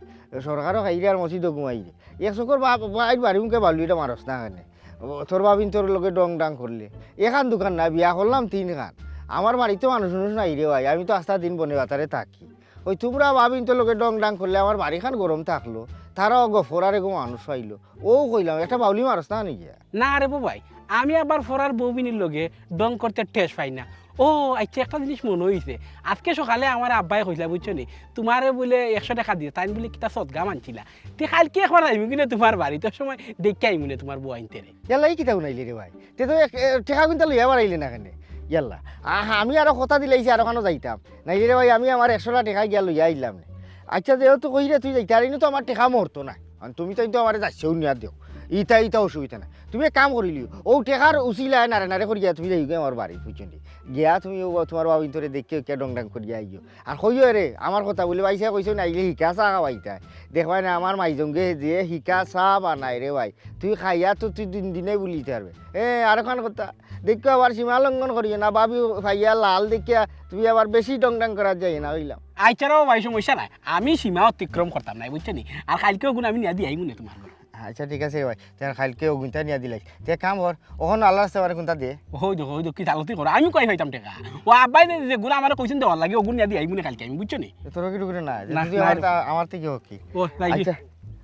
সরকারও খাইরে আর মসজিদও ঘুমাইরে। এক চক্কর বা-, বাইর বাড়ি মুখে বালু এটা মারস না কেনে। ও, তোর বাবিন তোর লগে ডং ডাং করলে। এখান দুখান না, বিয়া করলাম তিনখান। আমার বাড়িত মানুষ মানুষ নাই রে ভাই, আমি তো আস্তা দিন বনে বাতারে থাকি। ওই তুমরা বাবিন তোর লগে ডং ডাং করলে আমার বাড়িখান গরম থাকলো, তারাও গফর আর এগো মানুষ পাইলো। ও কইলাম, একটা বাউলি মারস না নি গিয়া? না রে বউ ভাই, আমি আবার ফরার বউবিনির লগে ডং করতে ঠেস পাই না। ও আচ্ছা, একটা জিনিস মনো অইছে, আজকে সকালে আমার আব্বায় কইলা, বুঝছো নি, তুমারে বুলে একশো টেকা দিছে, তাইন বুলে কিতা সদগা মানছিলা। তে কাইলকে একবার আইমু কিনে তুমার বাড়িত, অউ সময় দেখিয়া আইমু নে তুমার বউআইন্তরে। ইয়াল্লা, ই কিতা হুনাইলি রে ভাই? তে তো এক, এ, টেকা কুন্তা লইয়া বাড়াইলে না কেনে? ইয়াল্লা, আহ, আমি আরো কথা দিলাইছি আরো খানো যাইতাম। নাইলে রে ভাই, আমি আমার একশোটা টেকা গিয়া লইয়া আইলাম নে। আচ্ছা, যেহেতু কইরে তুই যাইতে, আর ইনো তো আমার টেকা মরতো না। কারণ তুমি তো কিন্তু আমারে যাইছেও নিয়া দেও। ইতা, ইতা অসুবিধা না। তুমি এক কাম করিলিও, অউ টেকার উছিলায় নারে নারে করিয়া তুমি যাইগো আমার বাড়ি, বুঝছো নি? গিয়া তুমি অউ তুমার বাবিন্তরে দেখিয়া কিয়া ডং ডাং করিয়া আইও। আর কইও রে, আমার কথা বুলে ভাইসাব কইছইন আইলে হিকা চা খাওয়াইতায়। দেখবায় না আমার মাইজঙ্গে যে হিকা চা বানায় রে ভাই। তুই খাইয়া তো তুই দিন দিনে বুলিতে পারবে। এ, আর অখান কথা। দেখিও আবার সীমা লঙ্ঘন করিও না, বাবি ভাইয়া লাল দেখিয়া তুমি আবার বেশি ডং ডাং করার যাইও না, কইলাম। আচ্ছা রে ভাই, সমস্যা নাই, আমি সীমা অতিক্রম করতাম না, বুঝছো নি? আর কাইলকে অগুন আমি নিয়া দিয়াইমু নে তুমার ঘরো। আচ্ছা, ঠিক আছে রে ভাই, তে কাইলকে অগুনতা নিয়া দিলাইস। তে কাম কর, অখন আল্লার রাস্তায় আমারে কুন্তা দে। অউ দেখো, অউ দেখো, কি জালতি করো, আমি কই পাইতাম টেকা? ও আব্বায় যে, যেগুন আমারে কইছইন দেওয়ার লাগি, অগুন নিয়া দিয়াইমু নে কাইলকে আমি, বুঝছো নি? তোর কি টুকরে না, না, তুই না আমার রে। তা-, আমার থাকি হকি। ও, তাই কি? আচ্ছা,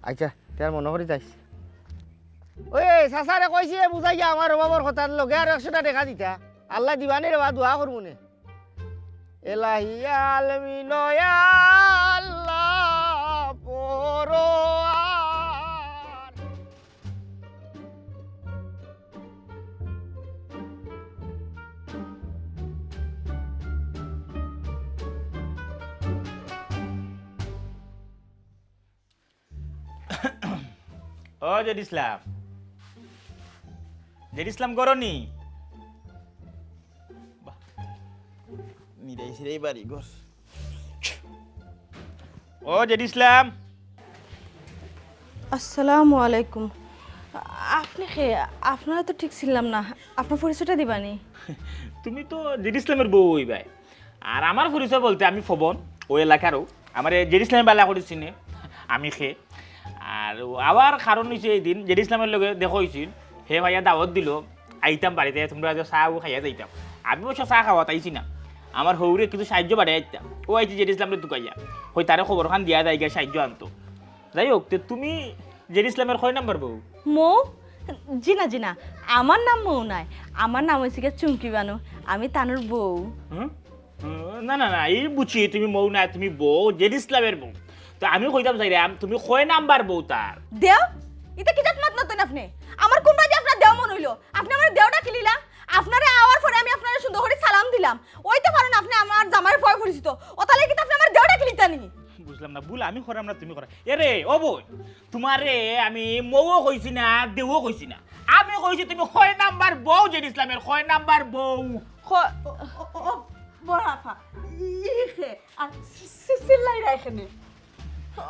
আচ্ছা, তে আর মনো করি যাইস। ওই চাচারে কইছি, বুঝাইয়া আমার অভাবর কথার লগে আর একশোটা টেকা দিতা। আল্লায় দিবা নে রে বা, দোয়া করমু নে। এলাহি আলমিন আল্লাহ পরোয়ার। ও জেড ইসলাম, জেড ইসলাম, ঘরো নি? বাহ। নিরাই সিরাই বাড়ি ঘর। ও জেড ইসলাম। আসসালামু আলাইকুম। আপনি কে? আপনারে তো ঠিক চিনলাম না। আপনার পরিচয়টা দিবানি? তুমি তো জেড ইসলামের বউ অইবায়। আর আমার পরিচয় বলতে আমি ফবন, ওই এলাকারও। আমারে জেড ইসলামে বালা করি চিনে, আমি কে। আর ও আবার কারণ অইছে, এই দিন জেড ইসলামের লগে দেখা অইছিল, হে ভাইয়া দাওয়াত দিল, আইতাম বাড়িত, তোমরা যে চা ও খাইয়া যাইতাম। আমি অবশ্য চা খাওয়াত আইছি না, আমার হউরে কিছু সাহায্য বাড়াই আইতাম। ও আইছে জেড ইসলামরে তুকাইয়া, কই তারে খবর খান দিয়া যাইগা, সাহায্য আনতো। যাই হোক, তে তুমি জেড ইসলামের কয় নাম্বার বউ? মৌ? জি না, জি না, আমার নাম মৌ নায়, আমার নাম অইছে গিয়া চুমকি বানু, আমি তানর বউ। হুম? হুম, না, না, না, এই বুঝছি তুমি মৌ নায়, তুমি বউ, জেড ইসলামের বউ। তো আমি কইতাম চাইরাম, তুমি কয় নাম্বার বউ তার? দেও? ইতা কি জাত মাত মাতইন আপনে? আমার কুনবায় যে আপনার দেও মনো অইলো? আপনে আমারে দেও ডাকিলিলা? আপনারে আওয়ার পরে আমি আপনারে সুন্দর করি সালাম দিলাম। অইতে পারে না আপনে আমার জামাইর পয় পরিচিত। অতার লাগি কিতা আপনে আমারে দেও ডাকিলিতা নি? বুঝলাম না, ভুল আমি করাম না তুমি করা। এরে, ও বউ, তুমারে আমি মৌও কইছি না, দেও কইছি না। আমি কইছি তুমি কয় নাম্বার বউ জেড ইসলামের, কয় নাম্বার বউ। ক-, ও, ও, ও, ও, বড় আফা, ই কে? আর চি-, চি-, চিল্লাইরা এখানে।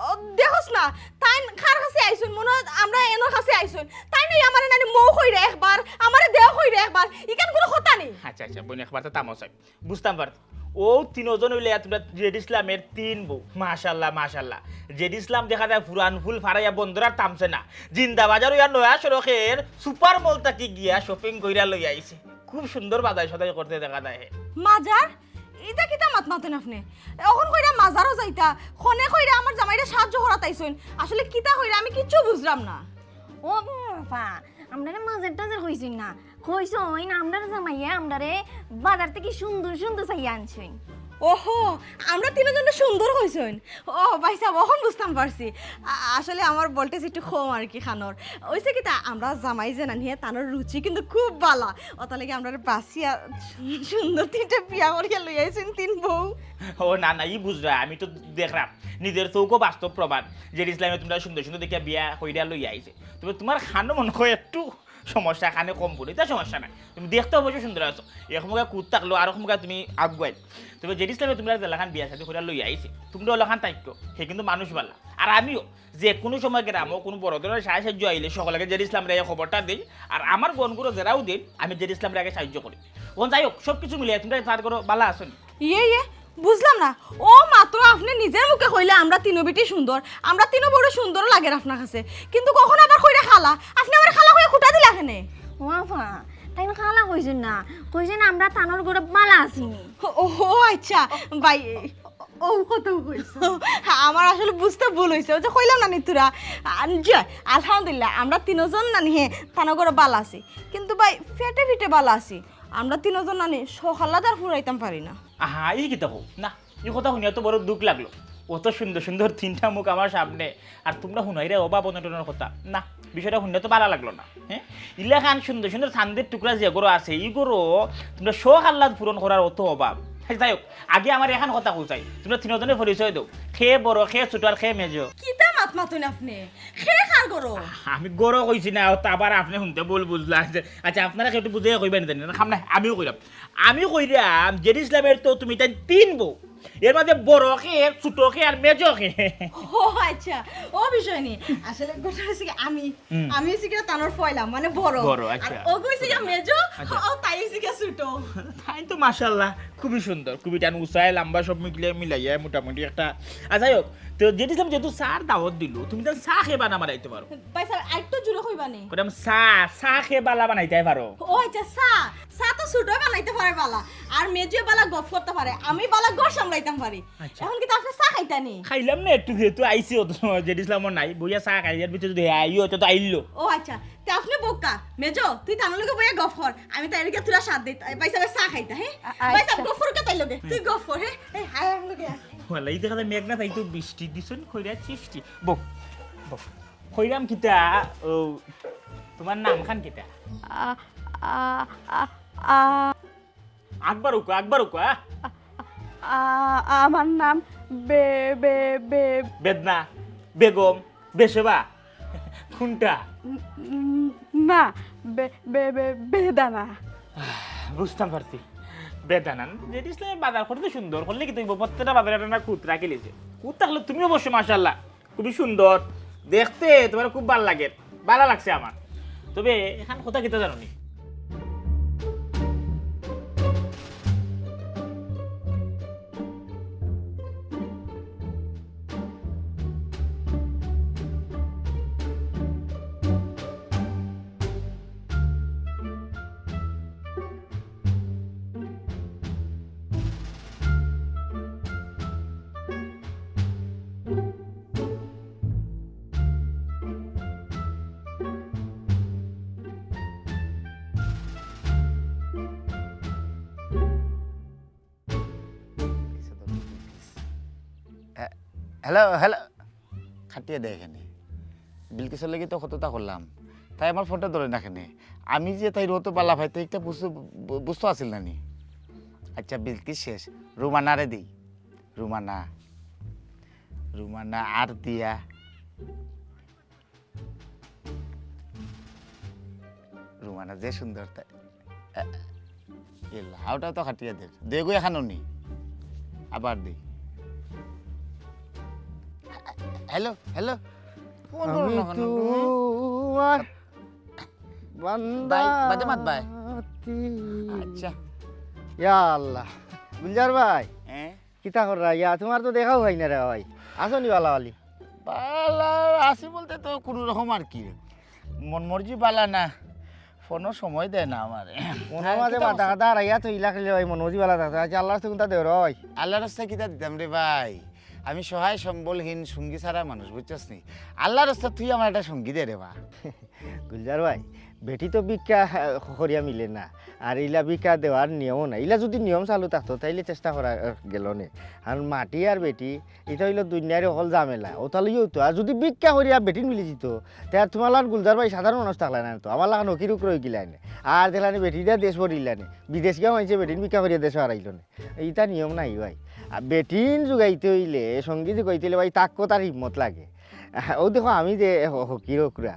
ও, দেখোস না, তাইন কার কাছে আইছইন? মনো অয় আমরা এনর কাছে আইছইন। তাইন এই আমারে নানি মৌ কইরা একবার, আমারে দেও কইরা একবার। ইখান কুনু কথা নি। আচ্ছা, আচ্ছা, বইন, একবার তো থামো চাই। বুঝতাম পারছি। ও তিনজন অইলে তুমরা জেড ইসলামের তিন বউ। মাশাআল্লাহ, মাশাআল্লাহ। জেড ইসলাম দেখা যায় পুরান ফুল ফারাইয়া বন্দরার থামছে না। জিন্দাবাজার অইয়া নয়া সড়কের সুপার মল থাকি গিয়া শপিং কইরা লইয়া আইছে। খুব সুন্দর বাজার সদাই করতে দেখা যায় হে। মাজার? ইতা কিতা মাত মাতইন আপনে? অখন কইরা মাজারও যাইতা, খনে কইরা আমার জামাইরে সাহায্য করাত আইছইন। আসলে কিতা কইরা আমি কিচ্ছু বুঝলাম না। ও বাবা, আমরারে মাজার টাজার কইছইন না, কইছইন আমরার জামাইয়ে আমরারে বাজার থাকি সুন্দর সুন্দর চাইয়া আনছইন। ওহো, আমরা তিনজনরে সুন্দর কইছইন। ও ভাইসাব, অখন বুঝতাম পারছি। আ-, আসলে আমার ভোল্টেজ একটু কম আর কি কানর। অইছে কিতা, আমরা জামাই যে নানি হে, তানর রুচি কিন্তু খুব বালা। অতার লাগি আমরারে বাছিয়া সুন্দর তিনটা বিয়া করিয়া লই আইছইন তিন বউ। ও না, না, ই বুঝরা, আমি তো দেখরাম, নিজের চউখো বাস্তব প্রমাণ। জেড ইসলামে তুমরা সুন্দর সুন্দর দেখিয়া বিয়া কইরা লইয়া আইছে। তবে তুমার কানো মনো অয় একটু সমস্যা, কানে কম পড়ে, ইতা সমস্যা নাই। তুমি দেখতে অবশ্য সুন্দর আছো, এক মুখা কুত থাকলো, আর এক মুখা তুমি আগুয়াইল। তবে জেড ইসলামে তুমরা যেলাখান বিয়া শাদী করিয়া লইয়া আইছে, তুমরা ওলাখান থাইক্কো, হে কিন্তু মানুষ বালা। আর আমিও যে কুনু সময় গ্রামো কুনু বড় ধরনের সাহায্য আইলে সকলকে জেড ইসলামরে এই খবরটা দেই। আর আমার গনগুরো যেরাও দেন, আমি জেড ইসলামরে আগে সাহায্য করি। অখন যাই হোক, সব কিছু মিলিয়া তুমরা তার করো বালা আছো নি? ইয়ে, ইয়ে, বুঝলাম না। ও মাত্র আপনে নিজের মুখে কইলা আমরা তিনো বেটি সুন্দর, আমরা তিনো বউরে সুন্দর লাগের আপনার কাছে, কিন্তু অখন আবার কইরা কালা, আপনে আমারে কালা কইয়া খুটা দিলা কেনে? ও আফা, তাইন কালা কইছইন না, কইছইন আমরা তানর ঘরো বালা আছি নি। ও, ও আচ্ছা, ভাই, ও কত কইছো? আমার আসলে বুঝতে ভুল অইছে, ওই যে কইলাম না নি তোরা। আ, জি, আলহামদুলিল্লাহ, আমরা তিনজন নানি হে তানর ঘরো বালা আছি, কিন্তু ভাই পেটে পিঠে বালা আছি। আমরা তিনজন নানি সকালাত আর ফুরাইতাম পারি না। আহা, ই কিতা কও? না, ই কথা হুনিয়া তো বড় দুখ লাগলো। অত সুন্দর সুন্দর তিনটা মুখ আমার সামনে, আর তুমরা হুনাইরায় অভাব অনটনর কথা। না, বিষয়টা হুনিয়া তো বালা লাগলো না। হ্যাঁ, ইলাখান সুন্দর সুন্দর চান্দের টুকরা যে ঘরো আছে, ই ঘরো তুমরা শখ আহ্লাদ পূরণ করার অত অভাব। আচ্ছা, যাই হোক, আগে আমার এখান কথা কও চাই, তুমরা তিনজনে পরিচয় দেও, কে বড়, কে ছোট আর কে মেজো। কিতা মাত মাতইন আপনে? কে কার ঘরো? আমি ঘরো কইছি না, অতা আবার আপনে হুনতে ভুল বুঝলা। আচ্ছা, আপনারা কেউ একটু বুঝাইয়া কইবা নি জানি না, খাম না, আমিও কইরাম। আমি কইরাম, জেড ইসলামের তো তুমি তাইন তিন বউ, এর মাঝে বড় কে, ছোট কে আর মেজো কে। ও আচ্ছা, ও বিষয় নি। আসলে ঘটনা অইছে কি, আমি, হুম। আমি অইছি কি তানর পয়লা, মানে বড়। বড়, আর আচ্ছা। ও অইছে কি মেজো, আচ্ছা। ও তাই অইছে কি ছোট। তাইন তো মাশাআল্লাহ, খুবই সুন্দর, খুবই টান উচায়, লম্বা সব মিলে মিলাইয়া মোটামুটি একটা। আর যাই হোক, তো জেড ইসলাম যেহেতু চার দাওয়াত দিল, তুমি তাইন চা কে বালা বানাইতে পারো। ভাইসাব, আরেকটু জোরে কইবা নি? কইরাম চা, চা কে বালা বানাইতে পারো। ও আচ্ছা, চা, চা তো ছোট বানাইতে পারে বালা, আর মেজো বালা গফ করতে পারে, আমি বালা ঘর সামলাইতাম পারি। আচ্ছা। অখন কিতা আপনে চা খাইতা নি? খাইলাম না একটু, যেহেতু আইছি অত সময়, জেড ইসলামও নাই, বইয়া চা খাই, এর ভিতরে যদি আইও, তো, তো আইলো। ও আচ্ছা, তে আপনে বউক্কা, মেজো, তুই তানর লগে বইয়া গফ কর, আমি তাইর লগে থুড়া সাথ দেই, ভাইসাবে চা খাইতা, হ্যাঁ? আ-, ভাইসাব আচ্ছা। গফ করুক্কা তাইর লগে, তুই গফ কর, হ্যাঁ? এই, আয় আমার লগে আয়। ওয়াল্লা, ই দেখা যায় মেঘনা তাই তো বৃষ্টি দিছইন, কইরা সৃষ্টি। বউ, বউ। কইরাম কিতা, ও, তুমার নাম খান কিতা? আ, আ, আ, আ। আকবার উকা, আকবার উকা। আ, আমার নাম বে-, বে-, বে- বেদনা, বেগম, বেশেবা। কোনটা? উম, উম, না, বে-, বে-, বে-, বেদানা। বুঝতাম পারছি। বেদানান, জেড ইসলামে বাজার করতে সুন্দর, করলে কিতা অইবো, প্রত্যেকটা বাজারে একটা না কুত রাখিলিছে। কুত থাকলে তুমি অবশ্য মাশাআল্লাহ, খুবই সুন্দর, দেখতে তুমার খুব ভালা লাগে, ভালা লাগছে আমার। তবে এখান কথা কিতা জানো নি? Hello, hello. কাটিয়া দে কেনে। বিলকিসর লাগি তো কততা করলাম, তাই আমার ফোনটা ধরে না কেনে। আমি যে তাইর অত ভালা পাই, তাই একটা বুঝতো, বু-, বুঝতো আছিল না নি। আচ্ছা, বিলকিস শেষ, রুমানারে দেই। রুমানা, রুমানা আর দিয়া। রুমানা যে সুন্দর তাই। এ, এ লাউটা তো কাটিয়া দে। দে গো এখানো নি। আবার দে। Hello, hello. ফোন করো আমি না কেন? তোমার বান্দা। ভাই, বাদে মাত ভাই। আচ্ছা। ইয়া আল্লাহ। গুলজার ভাই। হ্যাঁ? কিতা কররা ইয়া? তোমার তো দেখাও হয় না রে ভাই। আছো নি ভালা ভালি? ভালা আছি বলতে তো কোনো রকম আর কি। মন মর্জি ভালা না। ফোনও সময় দেয় না আমারে। মনর মাঝে বাতা কাতা হারাইয়া তো ইলা খেলে ভাই, মন মর্জি ভালা থাকতো। আচ্ছা, আল্লাহর রাস্তায় কোনটা দেও রে ভাই? আল্লাহর রাস্তায় কিতা দিতাম রে ভাই? আমি সহায় সম্বলহীন সঙ্গী ছাড়া মানুষ, বুঝছস নি? আল্লাহর রাস্তায় তুই আমার একটা সঙ্গী দে রে বা। গুলজার ভাই, বেটি তো ভিক্ষা, আহ, করিয়া মিলে না, আর ইলা ভিক্ষা দেওয়ার নিয়মও নাই। ইলা যদি নিয়ম চালু থাকতো, তাইলে চেষ্টা করা, আহ, গেল নে। আর মাটি আর বেটি, ইটা অইলো দুনিয়ার অকল ঝামেলা। ওটা লইয়াও তো, আর যদি ভিক্ষা করিয়া বেটিন মিলি দিত, তে আর তোমার লাখান গুলজার ভাই সাধারণ মানুষ থাকলা না তো, আমার লাখান হকির উকর অই গিলা নে। আর দেখলা নে বেটি দিয়া দেশ ভরিলা নে, বিদেশ গিয়া মানষে বেটিন ভিক্ষা করিয়া দেশ হারাইল নে। ইটা নিয়ম নাই ভাই। আর বেটিন জুগাইতে অইলে, সঙ্গী জুগাইতে অইলে ভাই, তাকত আর হিম্মত লাগে। ও দেখো, আমি যে হ-, হকির হকুরা,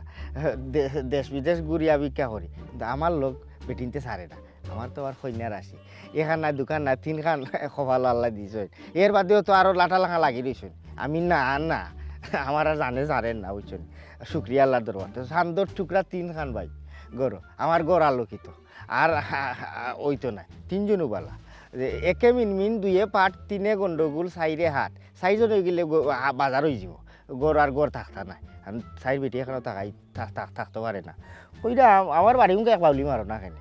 দে-, দেশ বিদেশ ঘুরিয়া ভিক্ষা করি, কিন্তু আমার লগ বেটিন্তে ছাড়ে না। আমার তো আবার কইন্যা রাশি, এখান না, দুখান না, তিনখান কপাল আল্লায় দিছইন। এর বাদেও তো আরো লাটা লাখা লাগি রইছইন। আমি না, না, আমার আর জানে ছাড়ের না, বুঝছইন। শুক্রিয়া আল্লাহর দরবার, তো চান্দর টুকরা তিনখান ভাই, ঘরো, আমার ঘর আলোকিত। আর হা-, হা-, ওই তো না, তিনজন উবালা। যে একে মিনমিন, দুইয়ে পাট, তিনে গন্ডগোল, চাইরে হাট। চাইজন অই গেলে গ-, আ, বাজার অই যিবো। ঘর আর ঘর থাকতা নায়। আর চাইর বেটি এখানো থাকাই, থাক-, থাক-, থাকতো পারে না। কইরা আম-, আমার বাড়ি মুখে এক বাউলি মারো না কেনে।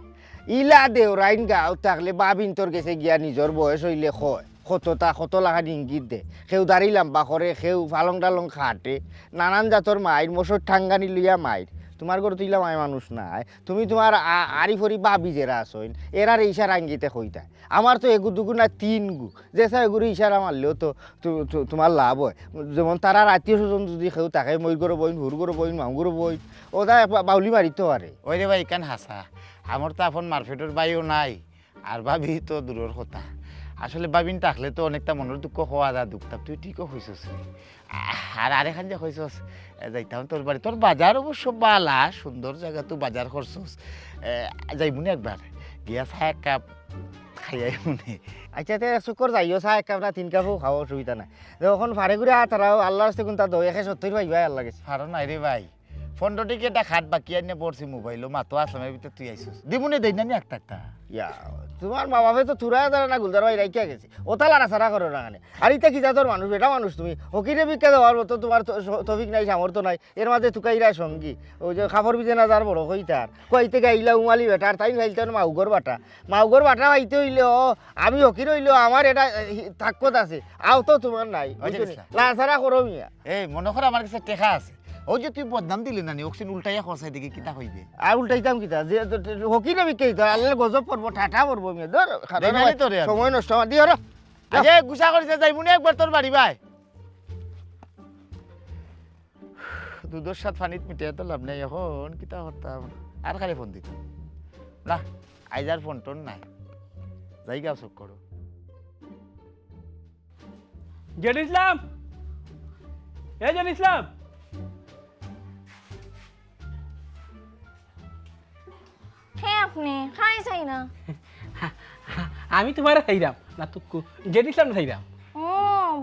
ইলা দেওরাইন গাঁও থাকলে বাবিন্তর গেছে গিয়া নিজর বয়স অইলে কয়। কততা, কত লাখান ইঙ্গিত দে। কেউ দাড়ি লাম্বা করে, কেউ ফালং টালং কাটে। নানান জাতর মাইর, মশর ঠাঙ্গানি লইয়া মাইর। তোমার ঘরো তো ইলা মায় মানুষ নাই। তুমি তোমার আ-, আরি ফরি বাবি যেরা আছইন, এরারে ইশারা ইঙ্গিতে কইতায়। আমার তো এগু দুগু না তিন গু, যে চায় এগুরে ইশারা মারলেও তো তু-, তু-, তোমার লাভ হয়। যেমন তারার আত্মীয় স্বজন যদি কেউ থাকে, মইর ঘরো বইন, হুর ঘরো বইন, মামু ঘরো বইন, ও দা এক বা-, বাউলি মারিতো পারে। ওই রে ভাই, ইখান হাছা। আমার তো আপন মারফেটর ভাইও নাই, আর ভাবি তো দূরর কথা। আসলে ভাবিন থাকলে তো অনেকটা মনর দুঃখ কওয়া যায়, দুঃখ তাপ, তুই ঠিকও কইছস রে। আহ, আর আরেকখান যে কইছস, এ, যাইতাম তোর বাড়ি। তোর বাজার অবশ্য বালা, সুন্দর জাগা, তুই বাজার করছস। এ, যাইমুনে একবার, গিয়া চা এক কাপ খাইয়া আইমুনে। আচ্ছা, তে শুক্কর যাইও, চা এক কাপ না তিন কাপও খাও, অসুবিধা নাই। তে অখন ফারে ঘুরে আত হারাও, আল্লাহর রাস্তে কোনটা দো, একে সত্তর পাইবায় আল্লাহর গেছে। ফারো নাই রে ভাই, ফোন টিকে একটা খাট বাকি আনিয়া পড়ছি মোবাইলো, মাতো আসলাম, এর ভিতরে তুই আইছস। দিমুনে দেই না নি একটা একটা। ইয়া, তোমার মা বাপে তো থুড়া তারা না গুলজার ভাই রাখিয়া গেছে। ওটা লাড়াচাড়া করো না কেনে। আর ইতা কি জাতর মানুষ, বেটা মানুষ তুমি। হকিরে ভিক্ষা দেওয়ার মতো তোমার তো স-, তৌফিক নাই, সামর্থ্য নাই। এর মাঝে তুকাইরা সঙ্গী। ওই যে কাপড় ভিজে না যার বড় কইতার। কইতে গাইলা উমালি বেটা, আর তাই ফাইলতে না মাউগর বাটা। মাউগর বাটা পাইতে অইলেও আমি হকির অইলেও আমার এটা, এ, তাকত আছে। আও তো তোমার নাই। ওই যে বুঝছো নি? ইসলাম। লাড়াচাড়া করো মিয়া। এই, মনো কর আমার গেছে টেকা আছে। ওই যে তুই বদনাম দিলি না নি, অকদিন উল্টাইয়া খরচাই দেখি কিতা কইবে। আর উল্টাইতাম কিতা? যে, তো, তো, হকি না বিকে তো, আল্লাহ গজব পড়বো, ঠাটা পড়বো মিয়া। ধর, খাতা দেই না নি নামাই, তোরে আমি। সময় নষ্ট আমার, দি হরো। আগে গুছা করিস না, যাইমুনে একবার তোর বাড়ি ভাই। দুধর স্বাদ পানিত মিটাইয়া তো লাভ নাই, অখন কিতা করতাম? আর খালি ফোন দিতাম। না, আইজ আর ফোন টোন নাই। যাইগা চুক করো। জেড ইসলাম, এ জেড ইসলাম। হে আপনি, খাই চাই না। আমি তুমারে চাইরাম না তুক্কু, জেড ইসলামরে চাইরাম। ও,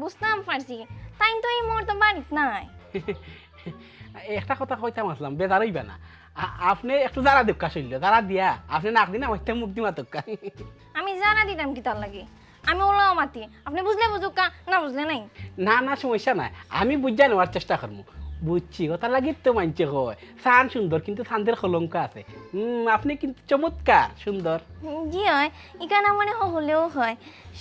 বুঝতাম পারছি। তাইন তো ই মুহূর্তে বাড়িত নাই। একটা কথা কইতাম আছলাম, বেজার অইবা না। আ-, আপনে একটু জারা দেউক্কা শইল্লে, জারা দিয়া আপনে নাক দি না মাততা মুখ দি মাতউক্কা। আমি জারা দিতাম কিতার লাগি? আমি অলাউ মাতি, আপনে বুঝলে বুঝউক্কা, না বুঝলে নাই। না না, সমস্যা নাই, আমি বুঝা নেওয়ার চেষ্টা করমু। বুঝছি, অতার লাগি তো মাইনষে কয় চান সুন্দর কিন্তু চান্দের কলঙ্ক আছে। হুম, আপনে কিন্তু চমৎকার সুন্দর। জি অয়, ইখান আমারে হকলেউ কয়,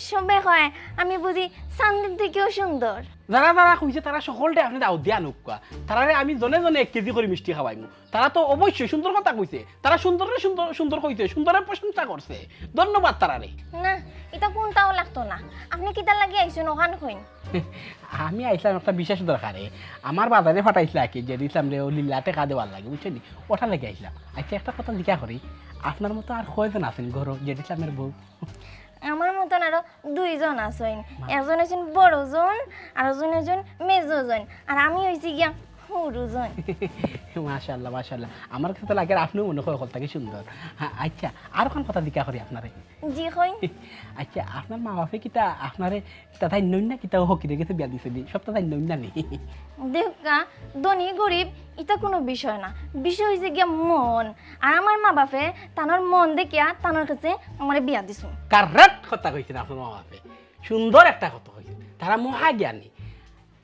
সবে কয় আমি বুঝি চান্দের থাকিও সুন্দর। যারা যারা কইছে তারা হকলরে আপনে দাওত দিয়া আনউক্কা, তারারে আমি জনে জনে এক কেজি করি মিষ্টি খাওয়াইমু। তারা তো অবশ্যই সুন্দর কথা কইছে, তারা সুন্দররে সুন্দর সুন্দর কইছে, সুন্দরের প্রশংসা করছে। ধন্যবাদ তারারে। না, ইতা কুনটাও লাগতো না। আপনে কিতার লাগি আইছইন অখান কইন। আমি আইছলাম একটা বিশেষ দরকারে। আমার বাজানে পাঠাইছলা আর কি, জেড ইসলামরে অউ লীলা টেকা দেওয়ার লাগি, বুঝছইন নি? অটার লাগি আইছলাম। আইচ্ছা, একটা কথা জিকা করি, আপনার মতো আর কয়জন আছইন ঘরো জেড ইসলামের বউ? আমার মতন আরো দুইজন আছইন। একজন অইছইন বড়জন, আর একজন অইছইন মেজজন, আর আমি অইছি গিয়া হুরুজন। মাশাআল্লাহ, মাশাআল্লাহ, আমার কাছে তো লাগে আর আপনেও মনে কয় হকল থাকি সুন্দর। হ্যাঁ, আইচ্ছা, আর অখান কথা জিকা করি আপনারে। জি কইন। আইচ্ছা, আপনার মা বাপে কিতা আপনারে কিতা তাইন নইন না কিতা ফকিরের গেছে বিয়া দিছে নি? সবটা তাইন নইন না নি? দেউক্কা, ধনী গরিব ইতা কুনু বিষয় না, বিষয় অইছে গিয়া মন। আর আমার মা বাপে তানর মন দেখিয়া তানর কাছে আমারে বিয়া দিছইন। কারেক্ট কথা কইছইন আপনার মা বাপে, সুন্দর একটা কথা কইছইন, তারা মহাজ্ঞানী।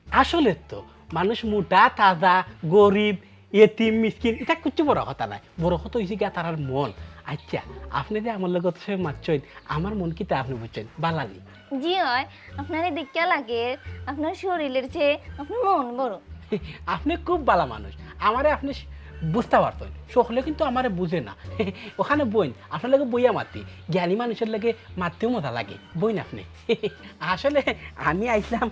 আসলে তো মানুষ মোটা তাজা, গরিব, এতিম মিসকিন, ইতা কিচ্ছু বড় কথা নায়। বড় কথা অইছে গিয়া তারার মন। আইচ্ছা, আপনে যে আমার লগে অত সময় মাতছইন, আমার মন কিতা আপনে বুঝছইন? বালা নি? জি অয়, আপনারে দেখিয়া লাগের আপনার শরীরের চেয়ে আপনার মন বড়। আপনে খুব বালা মানুষ, আমারে আপনে বুঝতা পারছইন, হকলে কিন্তু আমারে বুঝে না। অখানে বইন, আপনার লগে বইয়া মাতি, জ্ঞানী মানুষর লগে মাততেও মজা লাগে। বইন আপনে। আসলে আমি আইছলাম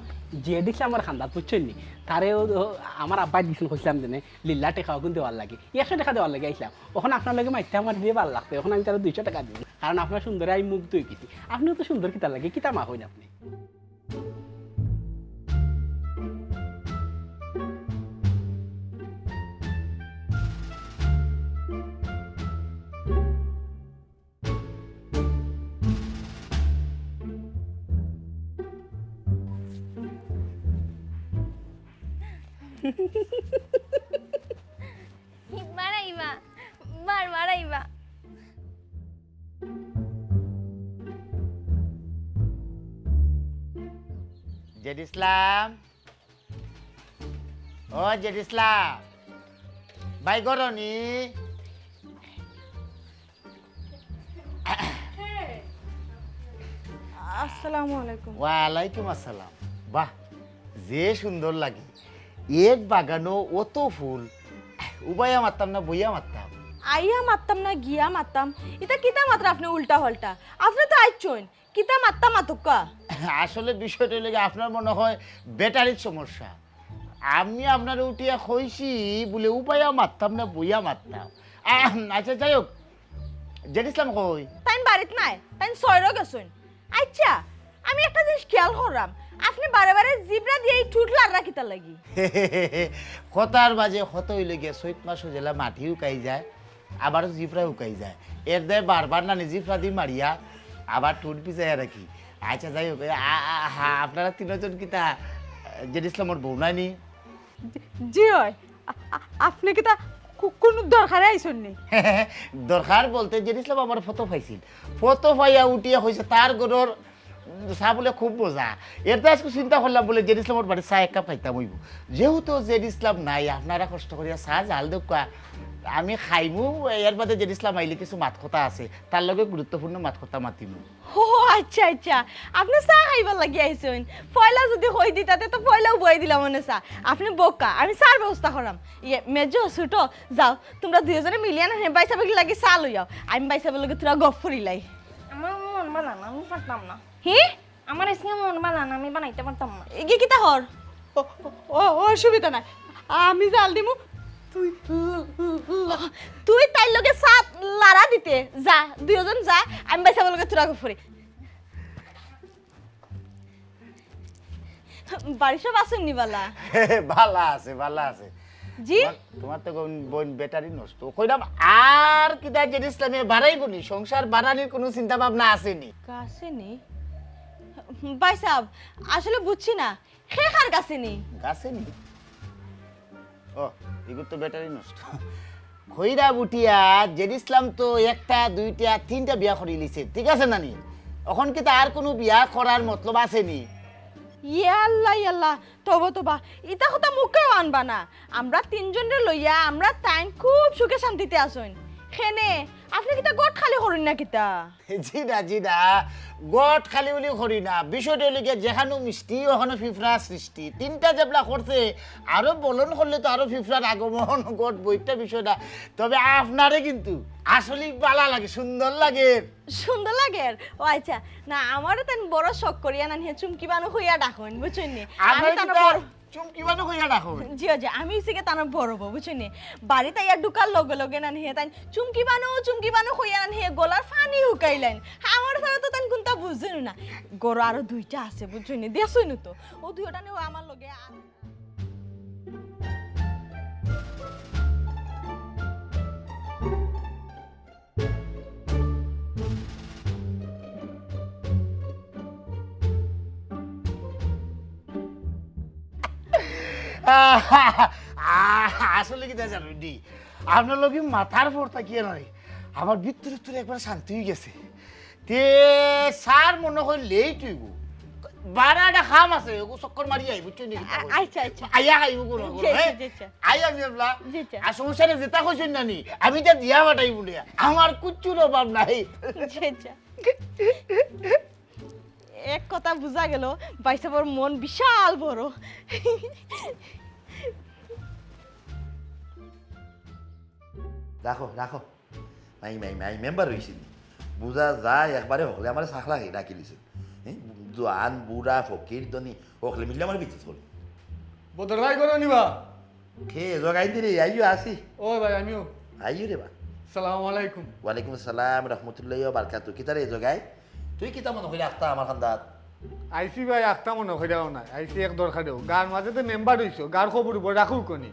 জেড ইসলামর খান্দাত, বুঝছইন নি? তারে অউ, অউ, আমার আব্বায় দিছইন, কইছলাম যেনে লীলা টেকা অগুন দেওয়ার লাগি, একশো টেকা দেওয়ার লাগি আইছলাম। অখন আপনার লগে মাততে আমার যে বালা লাগছে, অখন আমি তারে দুইশো টেকা দিমু, কারণ আপনার সুন্দরে আমি মুগ্ধ অই গেছি। আপনেও তো সুন্দর কিতার লাগি, কিতা মাতইন আপনে? বাড়াইবা, বারবার আইবা। জেড ইসলাম, ও জেড ইসলাম, ভাই গরনি। আসসালামু আলাইকুম। ওয়ালাইকুম আসসালাম। বাহ, যে সুন্দর লাগে, এক বাগানো অত ফুল। উবাইয়া মারতাম না বইয়া মারতাম? আইয়া মারতাম না গিয়া মারতাম, ইতা কিতা মাতরা আপনে উল্টা পাল্টা? আপনে তো আইছইন, কিতা মাততা মাতউক্কা। আসলে বিষয়টা অইলো গি, আপনার মনে হয় ব্যাটারির সমস্যা। আমি আপনারে উঠিয়া কইছি বুলে উবাইয়া মারতাম না বইয়া মারতাম। আহ, আচ্ছা, যাই হোক, জেড ইসলাম কই? তাইন বাড়িত নাই, তাইন সয়রো গেছইন। আইচ্ছা, আমি একটা জিনিস খেয়াল করলাম, আপনে বারে বারে জিব্রা দিয়া ই ঠুট লাড়রা কিতার লাগি? কথার মাঝে কথা অইলো গিয়া, চৈত মাসো যেলা মাটি হুকাই যায়, আবার জিব্রা হুকাই যায়, এর দায় বারবার নানি জিব্রা দি মারিয়া আবার ঠুট ভিজাইয়া রাখি। আচ্ছা, যাই হোক, এ, আ, আ, হা, আপনারা তিনজন কিতা জেড ইসলামর বউ নায়নি? জি অয়। আ-, আ-, আপনে কিতা কু-, কুনু দরকারে আইছইন নি? দরকার বলতে জেড ইসলাম আমার ফটো পাইছিল, ফটো পাইয়া উঠিয়া কইছে তার ঘরর চা বুলে খুব মজা। এর তো আজকে চিন্তা করলাম বুলে জেড ইসলামর বাড়ির চা এক কাপ খাইতাম অইবো। যেহেতু জেড ইসলাম নাই, আপনারা কষ্ট করিয়া চা জাল দেউক্কা, আমি খাইমু। এর বাদে জেড ইসলাম আইলে কিছু মাত কথা আছে, তার লগে গুরুত্বপূর্ণ মাত কথা মাতিমু। ও আইচ্ছা, আইচ্ছা, আপনে চা খাইবার লাগি আইছইন। পয়লা যুদি কই দিতা, তে তো পয়লাউ বওয়াই দিলাম অনে চা। আপনে বউক্কা, আমি চার ব্যবস্থা কররাম। ইয়ে, মেজো, ছুটো, যাও, তুমরা দুইওজনে মিলিয়া না, হে, ভাইসাবর লাগি চা লইয়াও। আমি ভাইসাবর লগে থুড়া গফ করিলাই। আমার মন বালা না, আমি পারতাম না। হি? আমার আইজকে মন বালা না, আমি বানাইতে পারতাম না। ইগি কিতা হর? ও, ও, ও, অসুবিধা নাই, আমি জাল দিমু। তুই, তুই তাইর লগে চা লাড়া দিতে যা, দুইওজন যা, আমি ভাইসাবর লগে থুড়া গফ করি। বাড়ির সব আছইন নি বালা? বালা আছে, বালা আছে। জি? তোমার, তোমার তো বোন, বোন ব্যাটারি নষ্ট। কইলাম, আর কিতা জেড ইসলামে বাড়াইবো নি? সংসার বাড়ানির কোনো চিন্তা ভাবনা আছে নি? আছে নি? ভাই সাহেব, আসলে বুঝছি না, হে কার গেছে নি? গেছে নি? ও, এগুর তো ব্যাটারি নষ্ট। কইরা বুটিয়া, জেড ইসলাম তো একটা, দুইটা, তিনটা বিয়া করিলিছে, ঠিক আছে না নি? অখন কিতা আর কোনো বিয়া করার মতলব আছে নি? ইয়া আল্লাহ, ইয়া আল্লাহ, তবা, তবা, ইতা কথা মুখেও আনবা না। আমরা তিনজনরে লইয়া, আমরা তাইন খুব সুখে শান্তিতে আছইন। কেনে, আপনে কিতা ঘট খালি করইন না কিতা? জি না, জি না, ঘট খালি উলি করি না। বিষয়টা অইলো গিয়া, যেখানো মিষ্টি, ওখানো ফিফড়া সৃষ্টি। তিনটা জেবলা করছে, আরো বলন করলে তো আরো ফিফড়ার আগমন ঘটবো, ইটা বিষয় না। তবে আপনারে কিন্তু আসলেই বালা লাগে, সুন্দর লাগে। সুন্দর লাগের? ও আচ্ছা, না, আমারে তান বড় শখ করিয়া নান হে চুমকি বানু কইয়া ডাকইন, বুঝছইন নি? আমি আপনারে তান কিতা বড় চুমকি বানু কইয়া ডাকইন? জি, জি, আমি অইছি গিয়া তান বড় বউ, বুঝছইন নি? বাড়িত আইয়া ঢুকার লগে লগে নান হে তাইন চুমকি বানু, চুমকি বানু কইয়া নান হে গলার পানি হুকাইলাইন। আমার ছাড়া তো তাইন কুনতা বুঝইন না। ঘরো আরো দুইটা আছে, বুঝছইন নি? দেখছইন তো। ও দুইটা নিও আমার লগে আ- আসলে কিতা জানইন নি, আপনার লগে মাতার পর থাকিয়া নায়, আমার ভিতরে ভিতরে একবার শান্তি অই গেছে। তে স্যার মনে হয় লেট অইবো। বারা একটা কাম আছে, ওগু চক্কর মারি আই, বুঝছইন নি? আ-, আচ্ছা, আচ্ছা। আইয়া খাইবো কোনো জি, কোনো, জি, হ্যাঁ? জি, আচ্ছা। আই আমি এবলা। জি, আচ্ছা। আর সমস্যা নাই, যেটা কইছইন না নি, আমি ইটা দিয়া ফাটাইমু নে। আমার কুচ্ছুর অভাব নাই। জি, আচ্ছা। এক কথা বুঝা গেল, ভাইসাবর মন বিশাল বড়। রাখো, রাখো। মাই, মাই, মাই, মেম্বার অইছি নি? বুঝা যায় একবারে হকলে আমারে ছাকলা খেয়ে ডাকি দিছে। হ্যাঁ? জোয়ান, বুড়া, ফকির, ধনী, হকলে মিললে আমার বিদ্যুৎ হল। বদর ভাই, কোন নিবা? খে, জগাই দিরে, আইও আসি। ও ভাই, আমিও। আইও রে বা। সালাম আলাইকুম। ওয়ালাইকুম আসসালাম রহমতুল্লাহি ওয়া বারাকাতুহু। কিতা রে জগাই? তুই কিতা মনে করি আখতা আমার খান্দাত? আইছি ভাই, আখতা মনে করিয়াও না। আইছি এক দরকারেও। গাঁওর মাঝে তো মেম্বার অইছো, গাঁওর খবর উপর রাখো কোনি?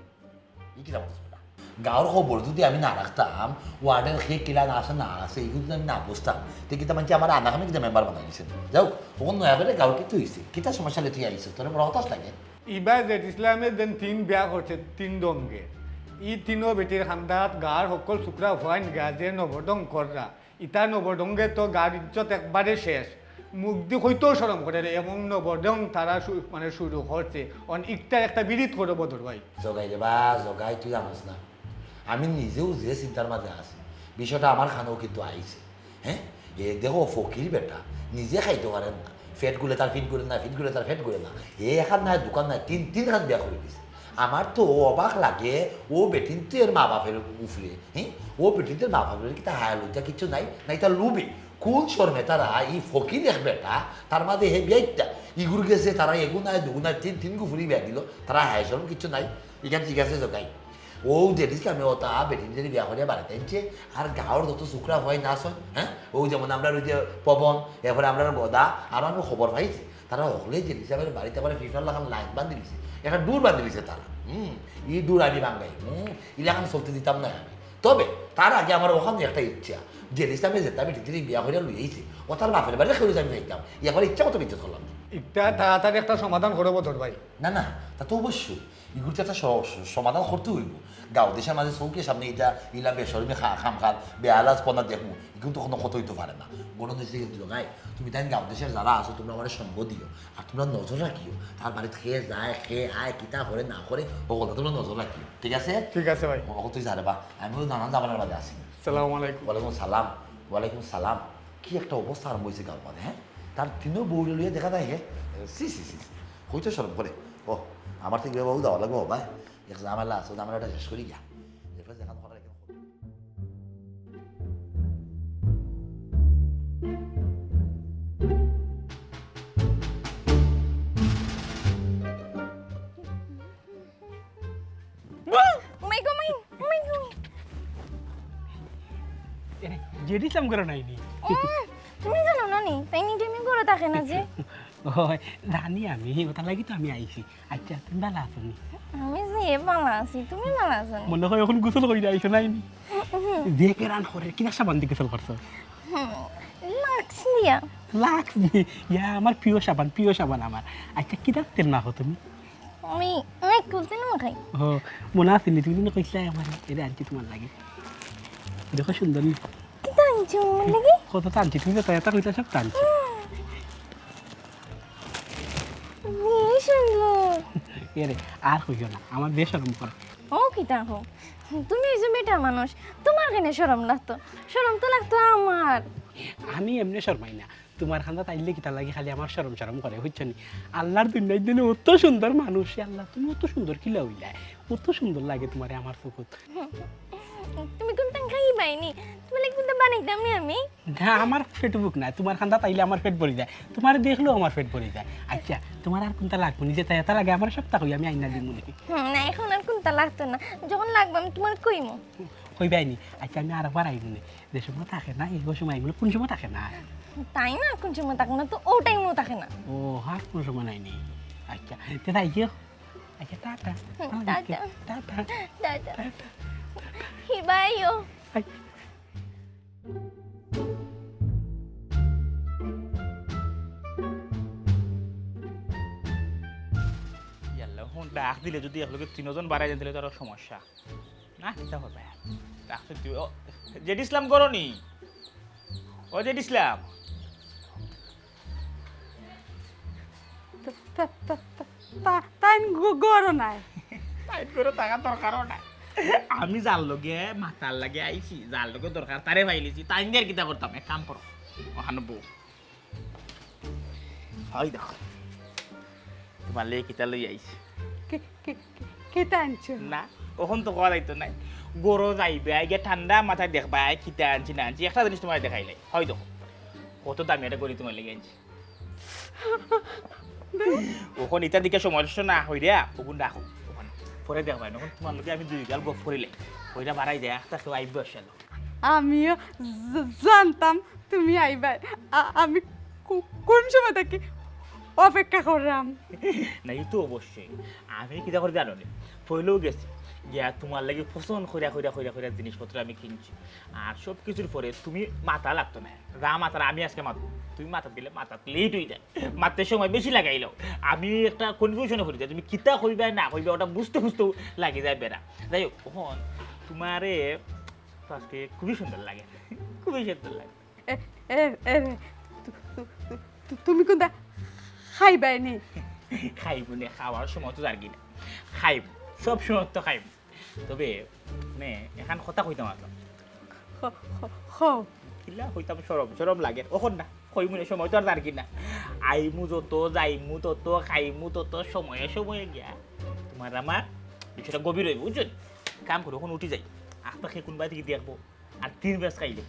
ই কিতা মাতস বেটা? গাঁওর খবর যদি আমি না রাখতাম, ওয়ার্ডের খে কিলা না আছে না আছে, ইগু যদি আমি না বুঝতাম, তে কিতা মানষে আমার আনাকামে কিতা মেম্বার বানাই দিছে? যাও, অখন নয়া করে গাঁওর কিতা অইছে? কিতা সমস্যা লইয়া তুই আইছস? তোরে বড় হতাশ লাগে? ইবা জেড ইসলামে যেন তিন বিয়া করছে, তিন ডঙ্গে। ই তিনো বেটির খান্দাত গাঁওর হকল শুকরা ফুয়াইন গা যে নবরদং কররা। ইতা নবরদঙ্গে তো গাঁওর ইজ্জত একবারে শেষ। মুখ দি কইতেও শরম করে রে, এমন নবরদং তারা শু-, মানে শুরু করছে। অন ইকটার একটা বিরিত করো বদর ভাই। জগাই রে বা, জগাই তুই জানোস না। আমি নিজেও যে চিন্তার মাঝে আছি, বিষয়টা আমার খানেও কিন্তু আইছে। হ্যাঁ? এ দেখো ফকির বেটা, নিজে খাইতো পারে না। ফেট গুলে তার ফিট করে না, ফিট গুলে তার ফেট করে না। এ এখান নাই, দোকান নাই, তিন, তিন খান বিয়া করে দিছে। আমার তো অবাক লাগে, ও বেটিন তো এর মা বাপের উপরে, হ্যাঁ? ও বেটিন তো এর মা বাপের কিতা হায়া লজ্জা কিচ্ছু নাই, না ইতা লুবে। কোন শরমে তারা ই ফকির এক বেটা, তার মাঝে হে বিয়াইটা, ইগুর গেছে তারা এগু নাই, দুগু নাই, তিন, তিন গু ফুরি বিয়া দিল, তারা হায়া শরম কিচ্ছু নাই। ইখান ঠিক আছে জগাই। ও জেড ইসলামে ওতা বেটিন যদি বিয়া করিয়া বাড়িত আনছে, আর গাঁওর যত শুকরা ফুয়াইন আছইন, হ্যাঁ? ও যেমন আমরার ওই যে পবন, এরপরে আমরার গদা, আর আমি খবর পাইছি, তারা হকলে জেড ইসলামের বাড়িত একবারে ফিফড়ার লাখান লাইন বান্ধি দিছে, একটা ডুর বান্ধি দিছে তারা। হুম, ই ডুর আমি ভাঙ্গাই, হুম, ইলাখান চলতে দিতাম না আমি। তবে তার আগে আমার ওখানে একটা ইচ্ছা, জেড ইসলামে যেতা বেটিন বিয়া করিয়া লই আইছে, ও তার বাপের বাড়ি খেয়ে আমি যাইতাম, ই একবার ইচ্ছা মতো বিদ্যুৎ করলাম। ইটা তাড়াতাড়ি একটা সমাধান করো বদর ভাই। না, না, তা তো অবশ্যই। ইগুর তো একটা স-, স-, সমাধান করতে অইবো। গাঁও দেশের মাঝে চউখের সামনে ইটা ইলা বেশরমি খা-, খামখার, বেহালাজপনা দেখমু, ইগুন তো কোনো কথা অইতো পারে না। ঘটনা অইছে কিন্তু, জগাই, তুমি তাইন গাঁও দেশের যারা আছো, তুমরা আমারে সঙ্গ দিও। আর তুমরা নজর রাখিও, তার বাড়িত খে যায়, খে আয়, কিতা করে না করে, হকলতা তুমরা নজর রাখিও। ঠিক আছে? ঠিক আছে ভাই। ও, তুই যা রে বা, আমি ওই নানান জামানার মাঝে আছি। সালাম আলাইকুম। ওয়ালাইকুম সালাম, ওয়ালাইকুম সালাম। কি একটা অবস্থা আরম্ভ অইছে গাঁওর মাঝে, হ্যাঁ? তার তিনো বউরে লইয়া দেখা যায়, হে? সি, সি, সি, সি। কইতে শরম করে। ও, আমার তো বাবু যাওয়া লাগবো, ভাই। এক ঝামেলা আছে, ঝামেলাটা শেষ করি গিয়া। এরপরে যেখান করার এখান করবো। মাই গো, মাই, মাই গো। এরে, জেড ইসলাম ঘরো নাই নি? উম, তুমি জানো না নি? তাই নি, তুমি ঘরো থাকে না যে। ওই, জানি আমি, ওটার লাগি তো আমি আইছি। আচ্ছা, তুমি ভালা আছো নি? আমি যে এ, ভালা আছি, তুমি ভালা আছো নি? মনে হয় অখন গোসল করিয়া আইছো, নায় নি? হুম। দেখি রান করে, কিতা সাবান দি গোসল করছো? হুম, লাক্স দিয়া। লাক্স দি? ইয়া, আমার প্রিয় সাবান, প্রিয় সাবান আমার। আচ্ছা, কিতা তেল মাখো তুমি? আমি, আমি কুলতে না খাই। ও, মনে আছে নি, তুমি না কইছলায় আমারে, এরে আনছি তুমার লাগি। দেখো সুন্দর নি? কিতা আনছো আমার লাগি? কত তা আনছি, তুমি তো এত কইতা সব তা আনছি। হুম। বেশ সুন্দর। এরে, আর কইও না, আমার বেশ শরম করে। ও কিতা কও? তুমি অইছো বেটা মানুষ, তুমার কেনে শরম লাগতো? শরম তো লাগতো আমার। আমি এমনে শরমাই না, তুমার কান্দাত আইলে কিতার লাগি খালি আমার শরম শরম করে, বুঝছো নি? আল্লার দুনিয়ার দিনে অত সুন্দর মানুষ, এ আল্লা, তুমি অত সুন্দর কিলা অইলায়? অত সুন্দর লাগে তুমারে আমার চকুত। তুমি কুনতান খাইবায় নি? তুমার লাগি কুনতা বানাইতাম নি আমি? না, আমার পেটো ভুক নাই, তুমার কান্দাত আইলে আমার পেট ভরি যায়, তুমারে দেখলেও আমার পেট ভরি যায়। আচ্ছা, তুমার আর কুনতা লাগবো নি? যেতা যেতা লাগে আমারে সবতা কইও, আমি আইনা দিমু নে। হুম, না, অখন আর কুনতা লাগতো না, যখন লাগবো আমি তুমারে কইমু। কইবায় নি? আচ্ছা, আমি আরেকবার আইমু নে। যে সময় থাকে না, এই সময় আইমু নে। কুন সময় থাকে না? তাই না, কুন সময় থাকে না, তো অউ টাইমও থাকে না। ও, আর কুন সময় নাই নি? আচ্ছা, তে তাই গিয়ে। আচ্ছা, টাটা। হুম, tata. Tata. Tata. Tata. Tata. হিবাইও। আই। ইয়াল্লা, অখন ডাক দিলে যদি একলগে তিনজন বাড়াই যাইন, তাইলে তো আরো সমস্যা। না, কিতা করবা? ডাক তো দিও। ও, জেড ইসলাম ঘরো নি? ও জেড ইসলাম। তা, তা, তা, তা, তা, তাইন ঘ-, ঘরো নাই। তাইন ঘরো থাকার দরকারও নাই। আমি যার লগে মাতার লাগি আইছি, যার লগে দরকার, তারে পাইলিছি, তাইন দিয়া কিতা করতাম? এক কাম করো, অখানো বও। অই দেখো, তুমার লাগি কিতা লই আইছি। কি, কি, কি, কিতা আনছো? না, অখন তো কওয়া যাইতো নায়। ঘরো যাইবায়, গিয়া ঠান্ডা মাথায় দেখবায়, কিতা আনছি না আনছি। একটা জিনিস তুমারে দেখাইলাই। অই দেখো, কত দামি একটা ঘড়ি তুমার লাগি আনছি। অখন ইতা দেখি সময় নষ্ট না করিয়া, অগুন রাখো। অখন পরে দেখবায়, অখন তুমার লগে আমি দুই গাল গপ করিলাই। অইটা বাড়াই যায়, একটা কেউ আইবো আসলে। আমিও জ-, জানতাম তুমি আইবায়। আ-, আমি কু-, কুন সময় থাকি অপেক্ষা কররাম। না, ই তো অবশ্যই। আমি কিতা করি জানো নি? পয়লাউ গেছি। গিয়া তুমার লাগি পছন্দ করিয়া, করিয়া, করিয়া, করিয়া জিনিসপত্র আমি কিনছি। আর সব কিছুর পরে তুমি মাতা লাগতো না। যা মাতার আমি আজকে মাতমু। তুমি মাতাত গেলে মাতাত লেট অই যায়। মাততে সময় বেশি লাগাইলাও। আমি একটা কনফিউশনে পড়ি যাই। তুমি কিতা কইবায় না কইবায়, ওটা বুঝতে বুঝতেও লাগি যায় বেড়া। যাই হোক, অখন তুমারে তো আজকে খুবই সুন্দর লাগে, খুবই সুন্দর লাগে। এ, এ, এ রে, তু-, তু-, তু-, তু-, তুমি কুনতা খাইবায় নি? খাইমু নে, খাওয়ার সময় তো যারগি না। খাইমু, সব সময় তো খাইমু। তবে, মানে, এখান কথা কইতাম আসলাম। খ-, খ-, খ। কিলা কইতাম, শরম, শরম লাগে। অখন না, কইমু নে, সময় তো আর যারগি না। আইমু যত, যাইমু তত, খাইমু তত, সময়ে সময়ে গিয়া। তুমার আমার বিষয়টা গভীর অইবো, বুঝছো নি? কাম করো, অখন উঠি যাই। আস্তা খেয়ে কুনবায় থাকি দেখবো। আর তিন বেশ খাইলে।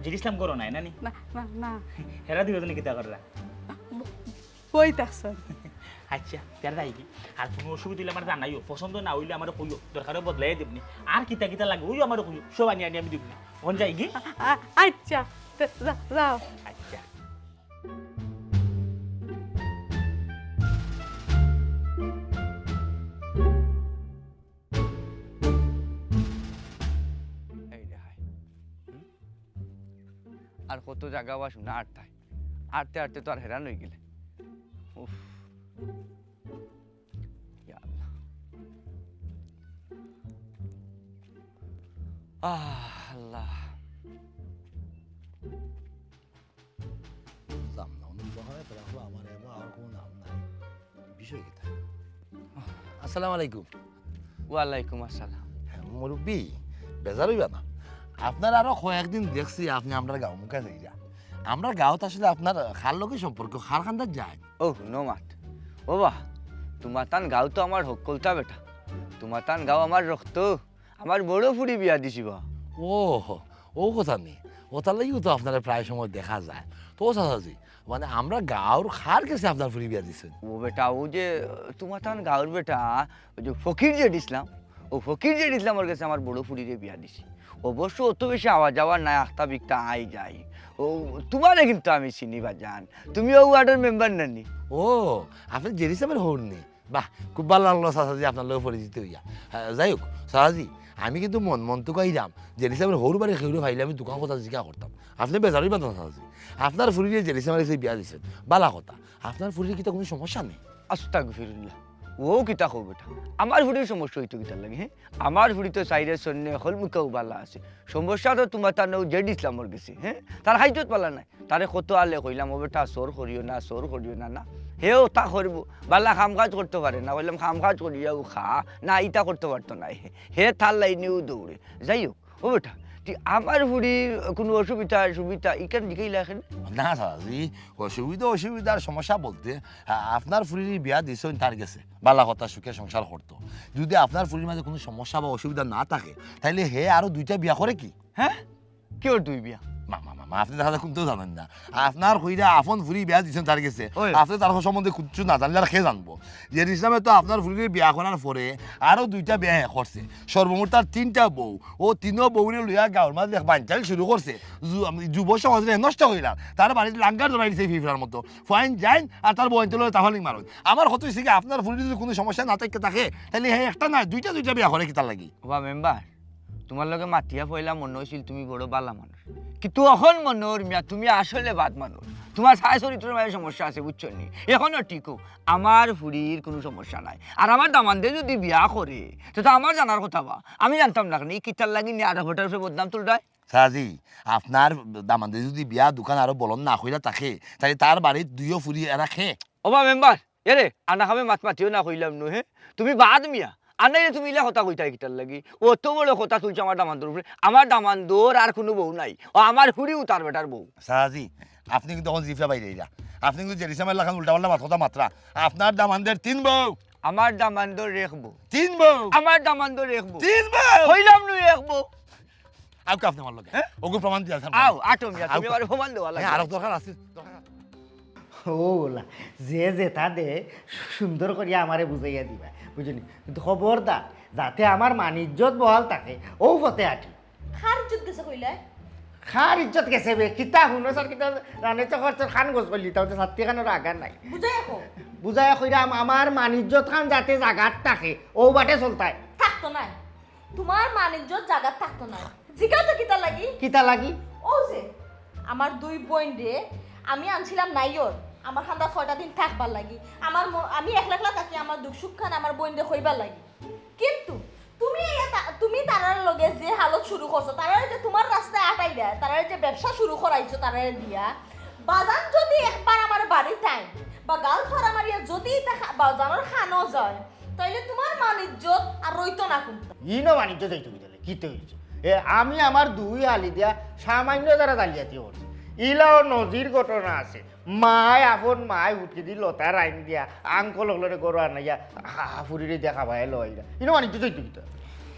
জেড ইসলাম ঘরো নাই, না নি? না, না, না। হেরা দুইজনে কিতা কররা? ব-, বই থাকছইন। আচ্ছা, তেরা যাইগি। আর কুনু অসুবিধা অইলে আমারে জানাইও। পছন্দ না অইলে আমারে কইও। দরকারে বদলাই দিমু নে। আর কিতা কিতা লাগে, অইও আমারে কইও। সব আনি আনি আমি দিমু নে। অখন যাইগি? আ-, আ-, আচ্ছা, তে যা-, যাও। আচ্ছা। এই রে হায়। হুম? আর কত জাগা বা শুনা আটতায়। আটতে আটতে তো আর হেরান অই গেলে। উফ। ইয়া আল্লাহ। আহ, আল্লাহ। বুঝলাম না, উনি মনে হয় রাখলো আমার এবার আর কোনো নাম নাই। বিষয় কিতা? আসসালামু আলাইকুম। ওয়ালাইকুম আসসালাম। হ্যাঁ, মুরব্বি, বেজার অইবা না। আপনারে আরো কয়েকদিন দেখছি আপনি আমরার গাঁও মুখা যাইরা। আমরার গাঁওত আসলে আপনার কার লগে সম্পর্ক, কার কান্দাত যায়? ও, হুনো মাত। ও বা, তুমাতান গাঁও তো আমার হক্কলতা বেটা। তুমাতান গাঁও আমার রক্ত। আমার বড় ফুড়ি বিয়া দিছি বা। ও, অউ কথা নি। অতার লাগিউ তো আপনারে প্রায় সময় দেখা যায়। তো চাচাজি, মানে আমরার গাঁওর কার গেছে আপনার ফুড়ি বিয়া দিছইন? ও বেটা, অউ যে, আহ, তুমাতান গাঁওর বেটা, অউ যে ফকির জেড ইসলাম, অউ ফকির জেড ইসলামর গেছে আমার বড় ফুড়িরে বিয়া দিছি। অবশ্য অত বেশি আওয়া যাওয়া নাই, আখতা বিকতা আই যাই। অউ তুমারে কিন্তু আমি চিনি বা জান, তুমি অউ ওয়ার্ডর মেম্বার না নি? ও, আপনে জেড ইসলামর হউর নি? বাহ, খুব ভালা লাগলো চাচাজি আপনার লগে পরিচিত অইয়া। হ্যাঁ, যাই হোক চাচাজি, আমি কিন্তু মন মন তো কইরাম যে ইসলামের হউর বাড়ি খেউরে পাইলে আমি দুখান কথা জিকা করতাম। আপনে বেজার অইবা তো না চাচাজি, আপনার ফুরিরে যে ইসলামের কাছে বিয়া দিছেন, ভালা কথা। আপনার ফুরির কিতা কুনু সমস্যা নাই? আস্তাগফিরুল্লাহ। ও কিতা কও বেটা? আমার ফুরির সমস্যা অইতো কিতার লাগি, হ্যাঁ? আমার ফুরি তো চাইরে সন্নে হকল মুখাউ ভালা আছে। সমস্যা তো তুমার তার নৌ জেড ইসলামর গেছে, হ্যাঁ? তার খাইজত ভালা নাই। তারে কত আলে কইলাম, "ও বেটা, চুর করিও না, চুর করিও না, না।" হেও তা করবো। ভালা কাম কাজ করতো পারে না। কইলাম, "কাম কাজ করিয়াউ খা।" না, ইতা করতো পারতো নায়। হে তার লাইনেউ দৌড়ে। যাই হোক, ও বেটা, তি আমার ফুরির কুনু অসুবিধা, সুবিধা, ইখান জিকাইলা কেনে? না চাচাজি, অসুবিধা, অসুবিধার সমস্যা বলতে, আ-, আপনার ফুরির বিয়া দিছইন তার গেছে। ভালা কথা, সুখে সংসার করতো। যদি আপনার ফুরির মাঝে কুনু সমস্যা বা অসুবিধা না থাকে, তাইলে হে আরো দুইটা বিয়া করে কি? হ্যাঁ? কিওর দুই বিয়া? মা, মা, মা, মা, আপনে দেখা যায় কুন্তাউ জানইন না। আপনার কইরা আপন ফুরি বিয়া দিছইন তার গেছে। ওই। আপনে তার সম্বন্ধে কিচ্ছু না জানলে আর কে জানবো? যে ইসলামে তো আপনার ফুরিরে বিয়া করার পরে আরো দুইটা বিয়া হে করছে। সর্বমোট তার তিনটা বউ। ও তিনো বউরে লইয়া গাঁওর মাঝে এক বানচাল শুরু করছে। যু-, আমি যুব সমাজরে নষ্ট করিলাম। তার বাড়িত লাঙ্গার ধরাই দিছে ফিফড়ার মতো। ফাইন যাইন আর তার বউয়াইন্তর লগে তাফালিং মারইন। আমার কথা অইছে কি, আপনার ফুরির যদি কুনু সমস্যা না থাকে, তাইলে হে একটা না, দুইটা দুইটা বিয়া করে কিতার লাগি? ওবা মেম্বার, তুমার লগে মাতিয়া পয়লা মনো অইছিল তুমি বড় ভালা মানুষ, কিন্তু অখন মনো অর মিয়া তুমি আসলে বাদ মানুষ। তুমার চাল চরিত্রর মাঝে সমস্যা আছে, বুঝছো নি? অখনো ঠিক অউ, আমার ফুরির কুনু সমস্যা নাই। আর আমার দামান্দে যদি বিয়া করে, তে তো আমার জানার কথা বা, আমি জানতাম না কেনে, ই কিতার লাগি নি আর ভোটার উপরে বদনাম তুলরায়? চাচাজি, আপনার দামান্দে যদি বিয়া দুখান আরো বলন না কইরা থাকে, তাইলে তার বাড়িত দুইও ফুরি এরা খে। ওবা মেম্বার, এরে, আনা খামে মাত মাতিও না কইলাম নু, হে? তুমি বাদ মিয়া। আর নাইলে তুমি ইলা কথা কইতায় কিতার লাগি? অত বড় কথা তুলছো আমার দামান্দর উপরে। আমার দামান্দর আর কুনু বউ নাই। ও আমার ফুরিউ তার বেটার বউ। চাচাজি, আপনে কিন্তু অখন জিফরা বাইরে আইরা। আপনে কিন্তু জেরিসামের লাখান উল্টাপাল্টা মাত কথা মাতরা। আপনার দামান্দের তিন বউ। আমার দামান্দর এক বউ। তিন বউ। আমার দামান্দর এক বউ। তিন বউ। কইলাম নু এক বউ। আউক্কা আপনে আমার লগে। হ্যাঁ? অগু প্রমাণ দিয়া যান। আও, আটো মিয়া, তুমি আউক্কা। আমারে প্রমাণ দেওয়া লাগবো। হ্যাঁ, আরো দরকার আছে, দরকার আছে। ও বলা, যে যেতা দে সুন্দর করিয়া আমারে বুঝাইয়া দিবা, বুঝছো নি? কিন্তু খবরদার, যাতে আমার মান ইজ্জত বহাল থাকে, অউ পথে আটি। কার ইজ্জত গেছে কইলায়? কার ইজ্জত গেছে বে? কিতা হুনো স্যার, কিতা রানে তো খরচর খান গোস করলি, তাও তো ছাত্তি খানোর আগা নাই। বুঝাইয়া কও। বুঝাইয়া কইরাম, আমার মান ইজ্জত খান যাতে জাগাত থাকে, অউ বাটে চলতায়। থাকতো নায়। তুমার মান ইজ্জত জাগাত থাকতো নায়। জিগাও তো কিতা লাগি? কিতা লাগি? অউ যে, আমার দুই বইনরে আমি আনছিলাম নাইওর, আমার কান্দাত কয়টা দিন থাকবার লাগি। আমার ম-, আমি একলা একলা থাকি, আমার দুখ সুখ খান আমার বইনরে কইবার লাগি। কিন্তু তুমি এই তা-, তুমি তারার লগে যে হালত শুরু করছো, তারারে যে তুমার রাস্তায় আটাই দেয়, তারারে যে ব্যবসা শুরু করাইছো তারারে দিয়া, বাজান যদি একবার আমার বাড়িত আইন বা গাল ছড়া মারিয়া যদি ইতা খা-, বাজানোর খানো যায়, তাইলে তুমার মান ইজ্জত আর রইতো না কুন্তা। ইনো মান ইজ্জত যাইতো কিতা? কিতা অইছে? এ, আমি আমার দুই হালি দিয়া সামান্য যারা জালিয়াতি করছি, ইলাও নজির ঘটনা আছে। মায়, আপন মায় হুটকি দি লতা রাইন দিয়া আঙ্কল হলরে গরু আনাইয়া হা-, হা-, ফুরিরে দেখা পায় লইরা। ইনো মান ইজ্জত যাইতো কিতা?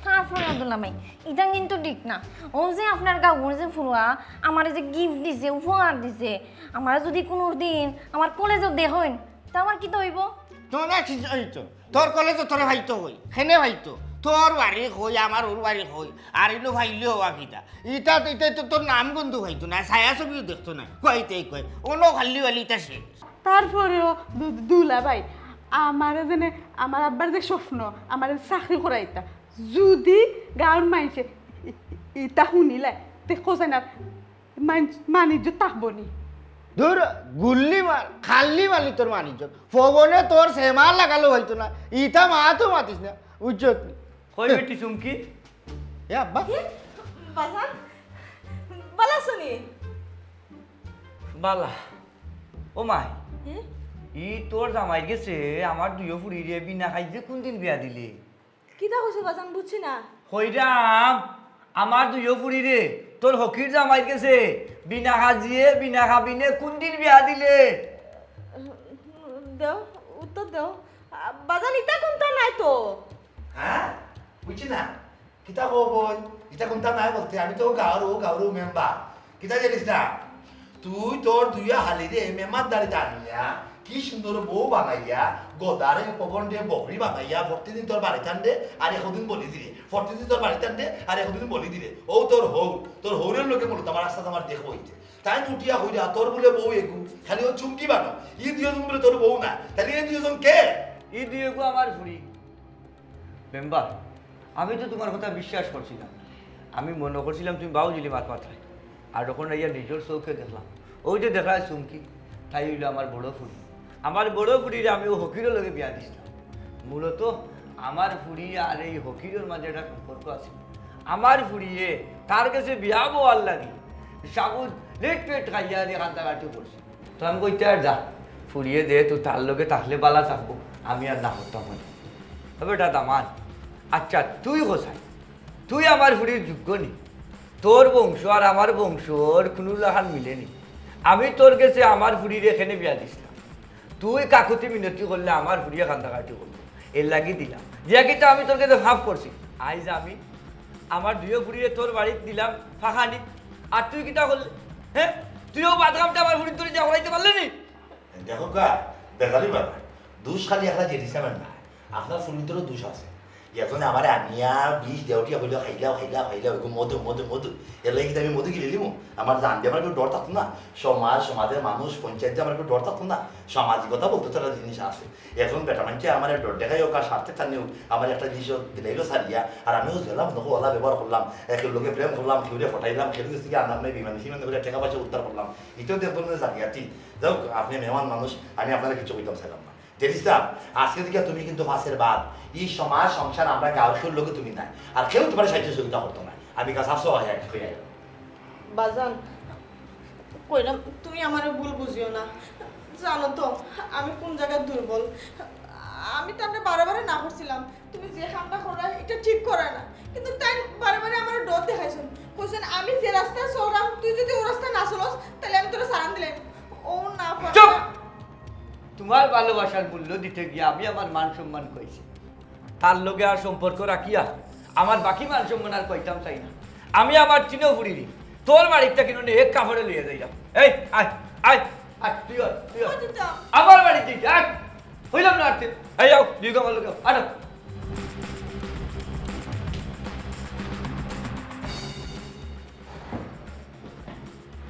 তারপরে আব্দুল্লাহ ভাই, ইটা কিন্তু ঠিক না। ও যে আপনার গাঁওর যে ফুয়া, আমারে যে গিফট দিছে, উপহার দিছে, আমারে যদি কুনু দিন আমার কলেজও দেখইন, তা আমার কিতা অইবো? তোমার এক চিন্তা অইতো। তোর কলেজও তোরে পাইতো কই, কেনে পাইতো? তোর বাড়ি কই, আমার অউ বাড়ি কই, আর ইনো পাইলে অওয়া কিতা? ইতা, ইতা তো তোর নাম গন্ধ পাইতো না, ছায়া ছবিও দেখতো না। কইতেই কই, অনো খালি বালি ইতা শেষ। তারপরেও দু-, দুলা ভাই, আমারে যেনে, আমার আব্বার যে স্বপ্ন, আমারে চাকরি করাইতা, যদি গাঁওর মাইনষে ই-, ই-, ইতা হুনিলায়, তে কোথায় না মান-, মান ইজ্জত থাকবো নি? ধুর, গুল্লি মার, খাল্লি মারলি তোর মান ইজ্জত। পবনে তোর সেমার লাগালো অইতো না। ইতা মাতও মাতিস না, বুঝছত নি? কই বেটি চুমকি? এ আব্বা। কি? বাজান? বালা আছো নি? বালা। ও মাই, হুম? ই তোর জামাইর গেছে আমার দুইও ফুরিরে বিনা কাইজে কুনদিন বিয়া দিলে? কিতা কইছো বাজান, বুঝছি না। কইরাম, আমার দুইও ফুরিরে তোর হকির জামাইর গেছে বিনা কাজিয়ে, বিনা কাবিনে কুনদিন বিয়া দিলে? দেও, উত্তর দেও। বাজান, ইতা কুন্তা নায় তো। হ্যাঁ? বুঝছি না। কিতা কও বইন? ইতা কুন্তা নায় বলতে, আমি তো গাঁওর, অউ গাঁওর মেম্বার। কিতা জানিস না? তুই তোর দুইও হালিরে মেম্বারদারিত আনিয়া, কি সুন্দর বউ বানাইয়া, গদারে পবনরে বকরি বানাইয়া, প্রতিদিন তোর বাড়িত আনরে, আর একদিন বলি দিরে। প্রতিদিন তোর বাড়িত আনরে, আর একদিন বলি দিরে। অউ তোর হউ, তোর হউরর লগে মূলত আমার রাস্তাত আমার দেখা অইছে। তাইন উঠিয়া কইরা, তোর বুলে বউ এগু, খালি অউ চুমকি বানো। ই দুইজন বুলে তোর বউ না, তাইলে ই দুইজন কে? ই দুইগু আমার ফুড়ি। মেম্বার, আমি তো তুমার কথা বিশ্বাস করছিলাম। আমি মনো করছিলাম তুমি বাউজুলি মাত মাতরায়। আর যখন আইয়া নিজর চউখে দেখলাম, অউ যে দেখরায় চুমকি, তাই অইলো আমার বড় ফুড়ি। আমার বড় ফুড়িরে আমি অউ হকিরর লগে বিয়া দিছলাম। মূলত আমার ফুড়ি আর এই হকিরর মাঝে একটা সম্পর্ক আছে। আমার ফুড়িয়ে তার গেছে বিয়া বওয়ার লাগি সাবুত লেট পেট খাইয়া দি কান্দাকাটি করছে। তো আমি কইতে আর যা, ফুড়িয়ে দে, তুই তার লগে থাকলে বালা থাকবো, আমি আর না করতাম না। তবে এটা দামান, আচ্ছা তুই কোথায়? তুই আমার ফুড়ির যোগ্য নি। তোর বংশ আর আমার বংশর কুনু লাখান মিলে নি। আমি তোর গেছে আমার ফুড়িরে কেনে বিয়া দিছলাম। তুই কাকুতি মিনতি করলে আমার ফুড়িয়ে কান্দাকাটি করলো, এর লাগি দিলাম। দিয়া কিতা আমি তোর গেছে ফাফ করছি? আইজ আমি আমার দুইও ফুড়িরে তোর বাড়িত দিলাম ফাঁকানি, আর তুই কিতা করলে? হ্যাঁ, তুইও বাদামটা আমার ফুড়ির তোরে দিয়া করাইতে পারলে নি? দেখো গা, বেজালি বাবা, দোষ খালি একটা জেঠি সাহেবের না, আপনার ফুড়িন্তরও দোষ আছে। এজনে আমারে আনিয়া বিষ দেওটিয়া কইলো, "খাইলাও, খাইলাও, খাইলাও, এগু মধু, মধু, মধু।" এর লাগি কিন্তু আমি মধু গিলে লিমু। আমার জান দিয়ে আমার একটু ডর থাকতো না। সমাজ, সমাজের মানুষ, পঞ্চায়েত দিয়ে আমার একটু ডর থাকতো না। সামাজিকতা বলতে তো একটা জিনিস আছে। এখন বেটা মানষে আমার ডর দেখাই হোক আর স্বার্থে টানে হোক, আমার একটা জিনিস দিলাইলো সারিয়া, আর আমিও গেলাম, দেখো, ওলা ব্যবহার করলাম, একের লগে প্রেম করলাম, কেউরে ফটাইলাম, কেউ গেছে কি আনার নাই, বিমানি সিমানি করে টাকা পয়সা উদ্ধার করলাম। এটাও দেখবেন না জালিয়াতি। যাই হোক, আপনি মেহমান মানুষ, আমি আপনারে কিছু কইতাম চাইলাম না। জেঠি সাহেব, আজকে থেকে তুমি কিন্তু ফাঁসের বাদ। এই সমাজ সংসার আমরা গাঁওর কেউর লগে তুমি নাই। আর কেউ তোমার সাহায্য সহযোগিতা করতো না। আমি কাছে আসো, হয় আর কি, কই আয়। বাজান, কইলাম, তুমি আমারে ভুল বুঝিও না। জানো তো, আমি কোন জায়গায় দুর্বল। আমি তো আমরা বারে বারে না করছিলাম, তুমি যে কামটা করো, এটা ঠিক করে না। কিন্তু তাই বারে বারে আমার ডর দেখাইছেন, কইছেন, "আমি যে রাস্তায় চলরাম, তুই যদি ও রাস্তায় না চলস, তাহলে আমি তোরা সারান দিলে।" ও না পারে চুপ! না। তোমার ভালোবাসার মূল্য দিতে গিয়া আমি আমার মান সম্মান কইছি। তার লগে আর সম্পর্ক রাখিয়া আমার বাকি মান সম্মান আর কইতাম চাই না। আমি আমার তিনো ফুড়িরে তোর বাড়িত থাকি নিয়া এক কাপড়ে লইয়া যাইলাম। এই, আয়, আয়, আয়, তুই আয়, তুই আয়। কই দিতাম? আমার বাড়িত যাইতে, আয়। হইলাম না আর তুই। এই আও, দুই কাপড় লগে আও, আনো।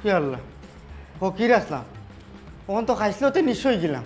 ইয়া আল্লাহ, ফকির আসলাম, অখন তো খাইছলতে নিঃস্ব অই গেলাম।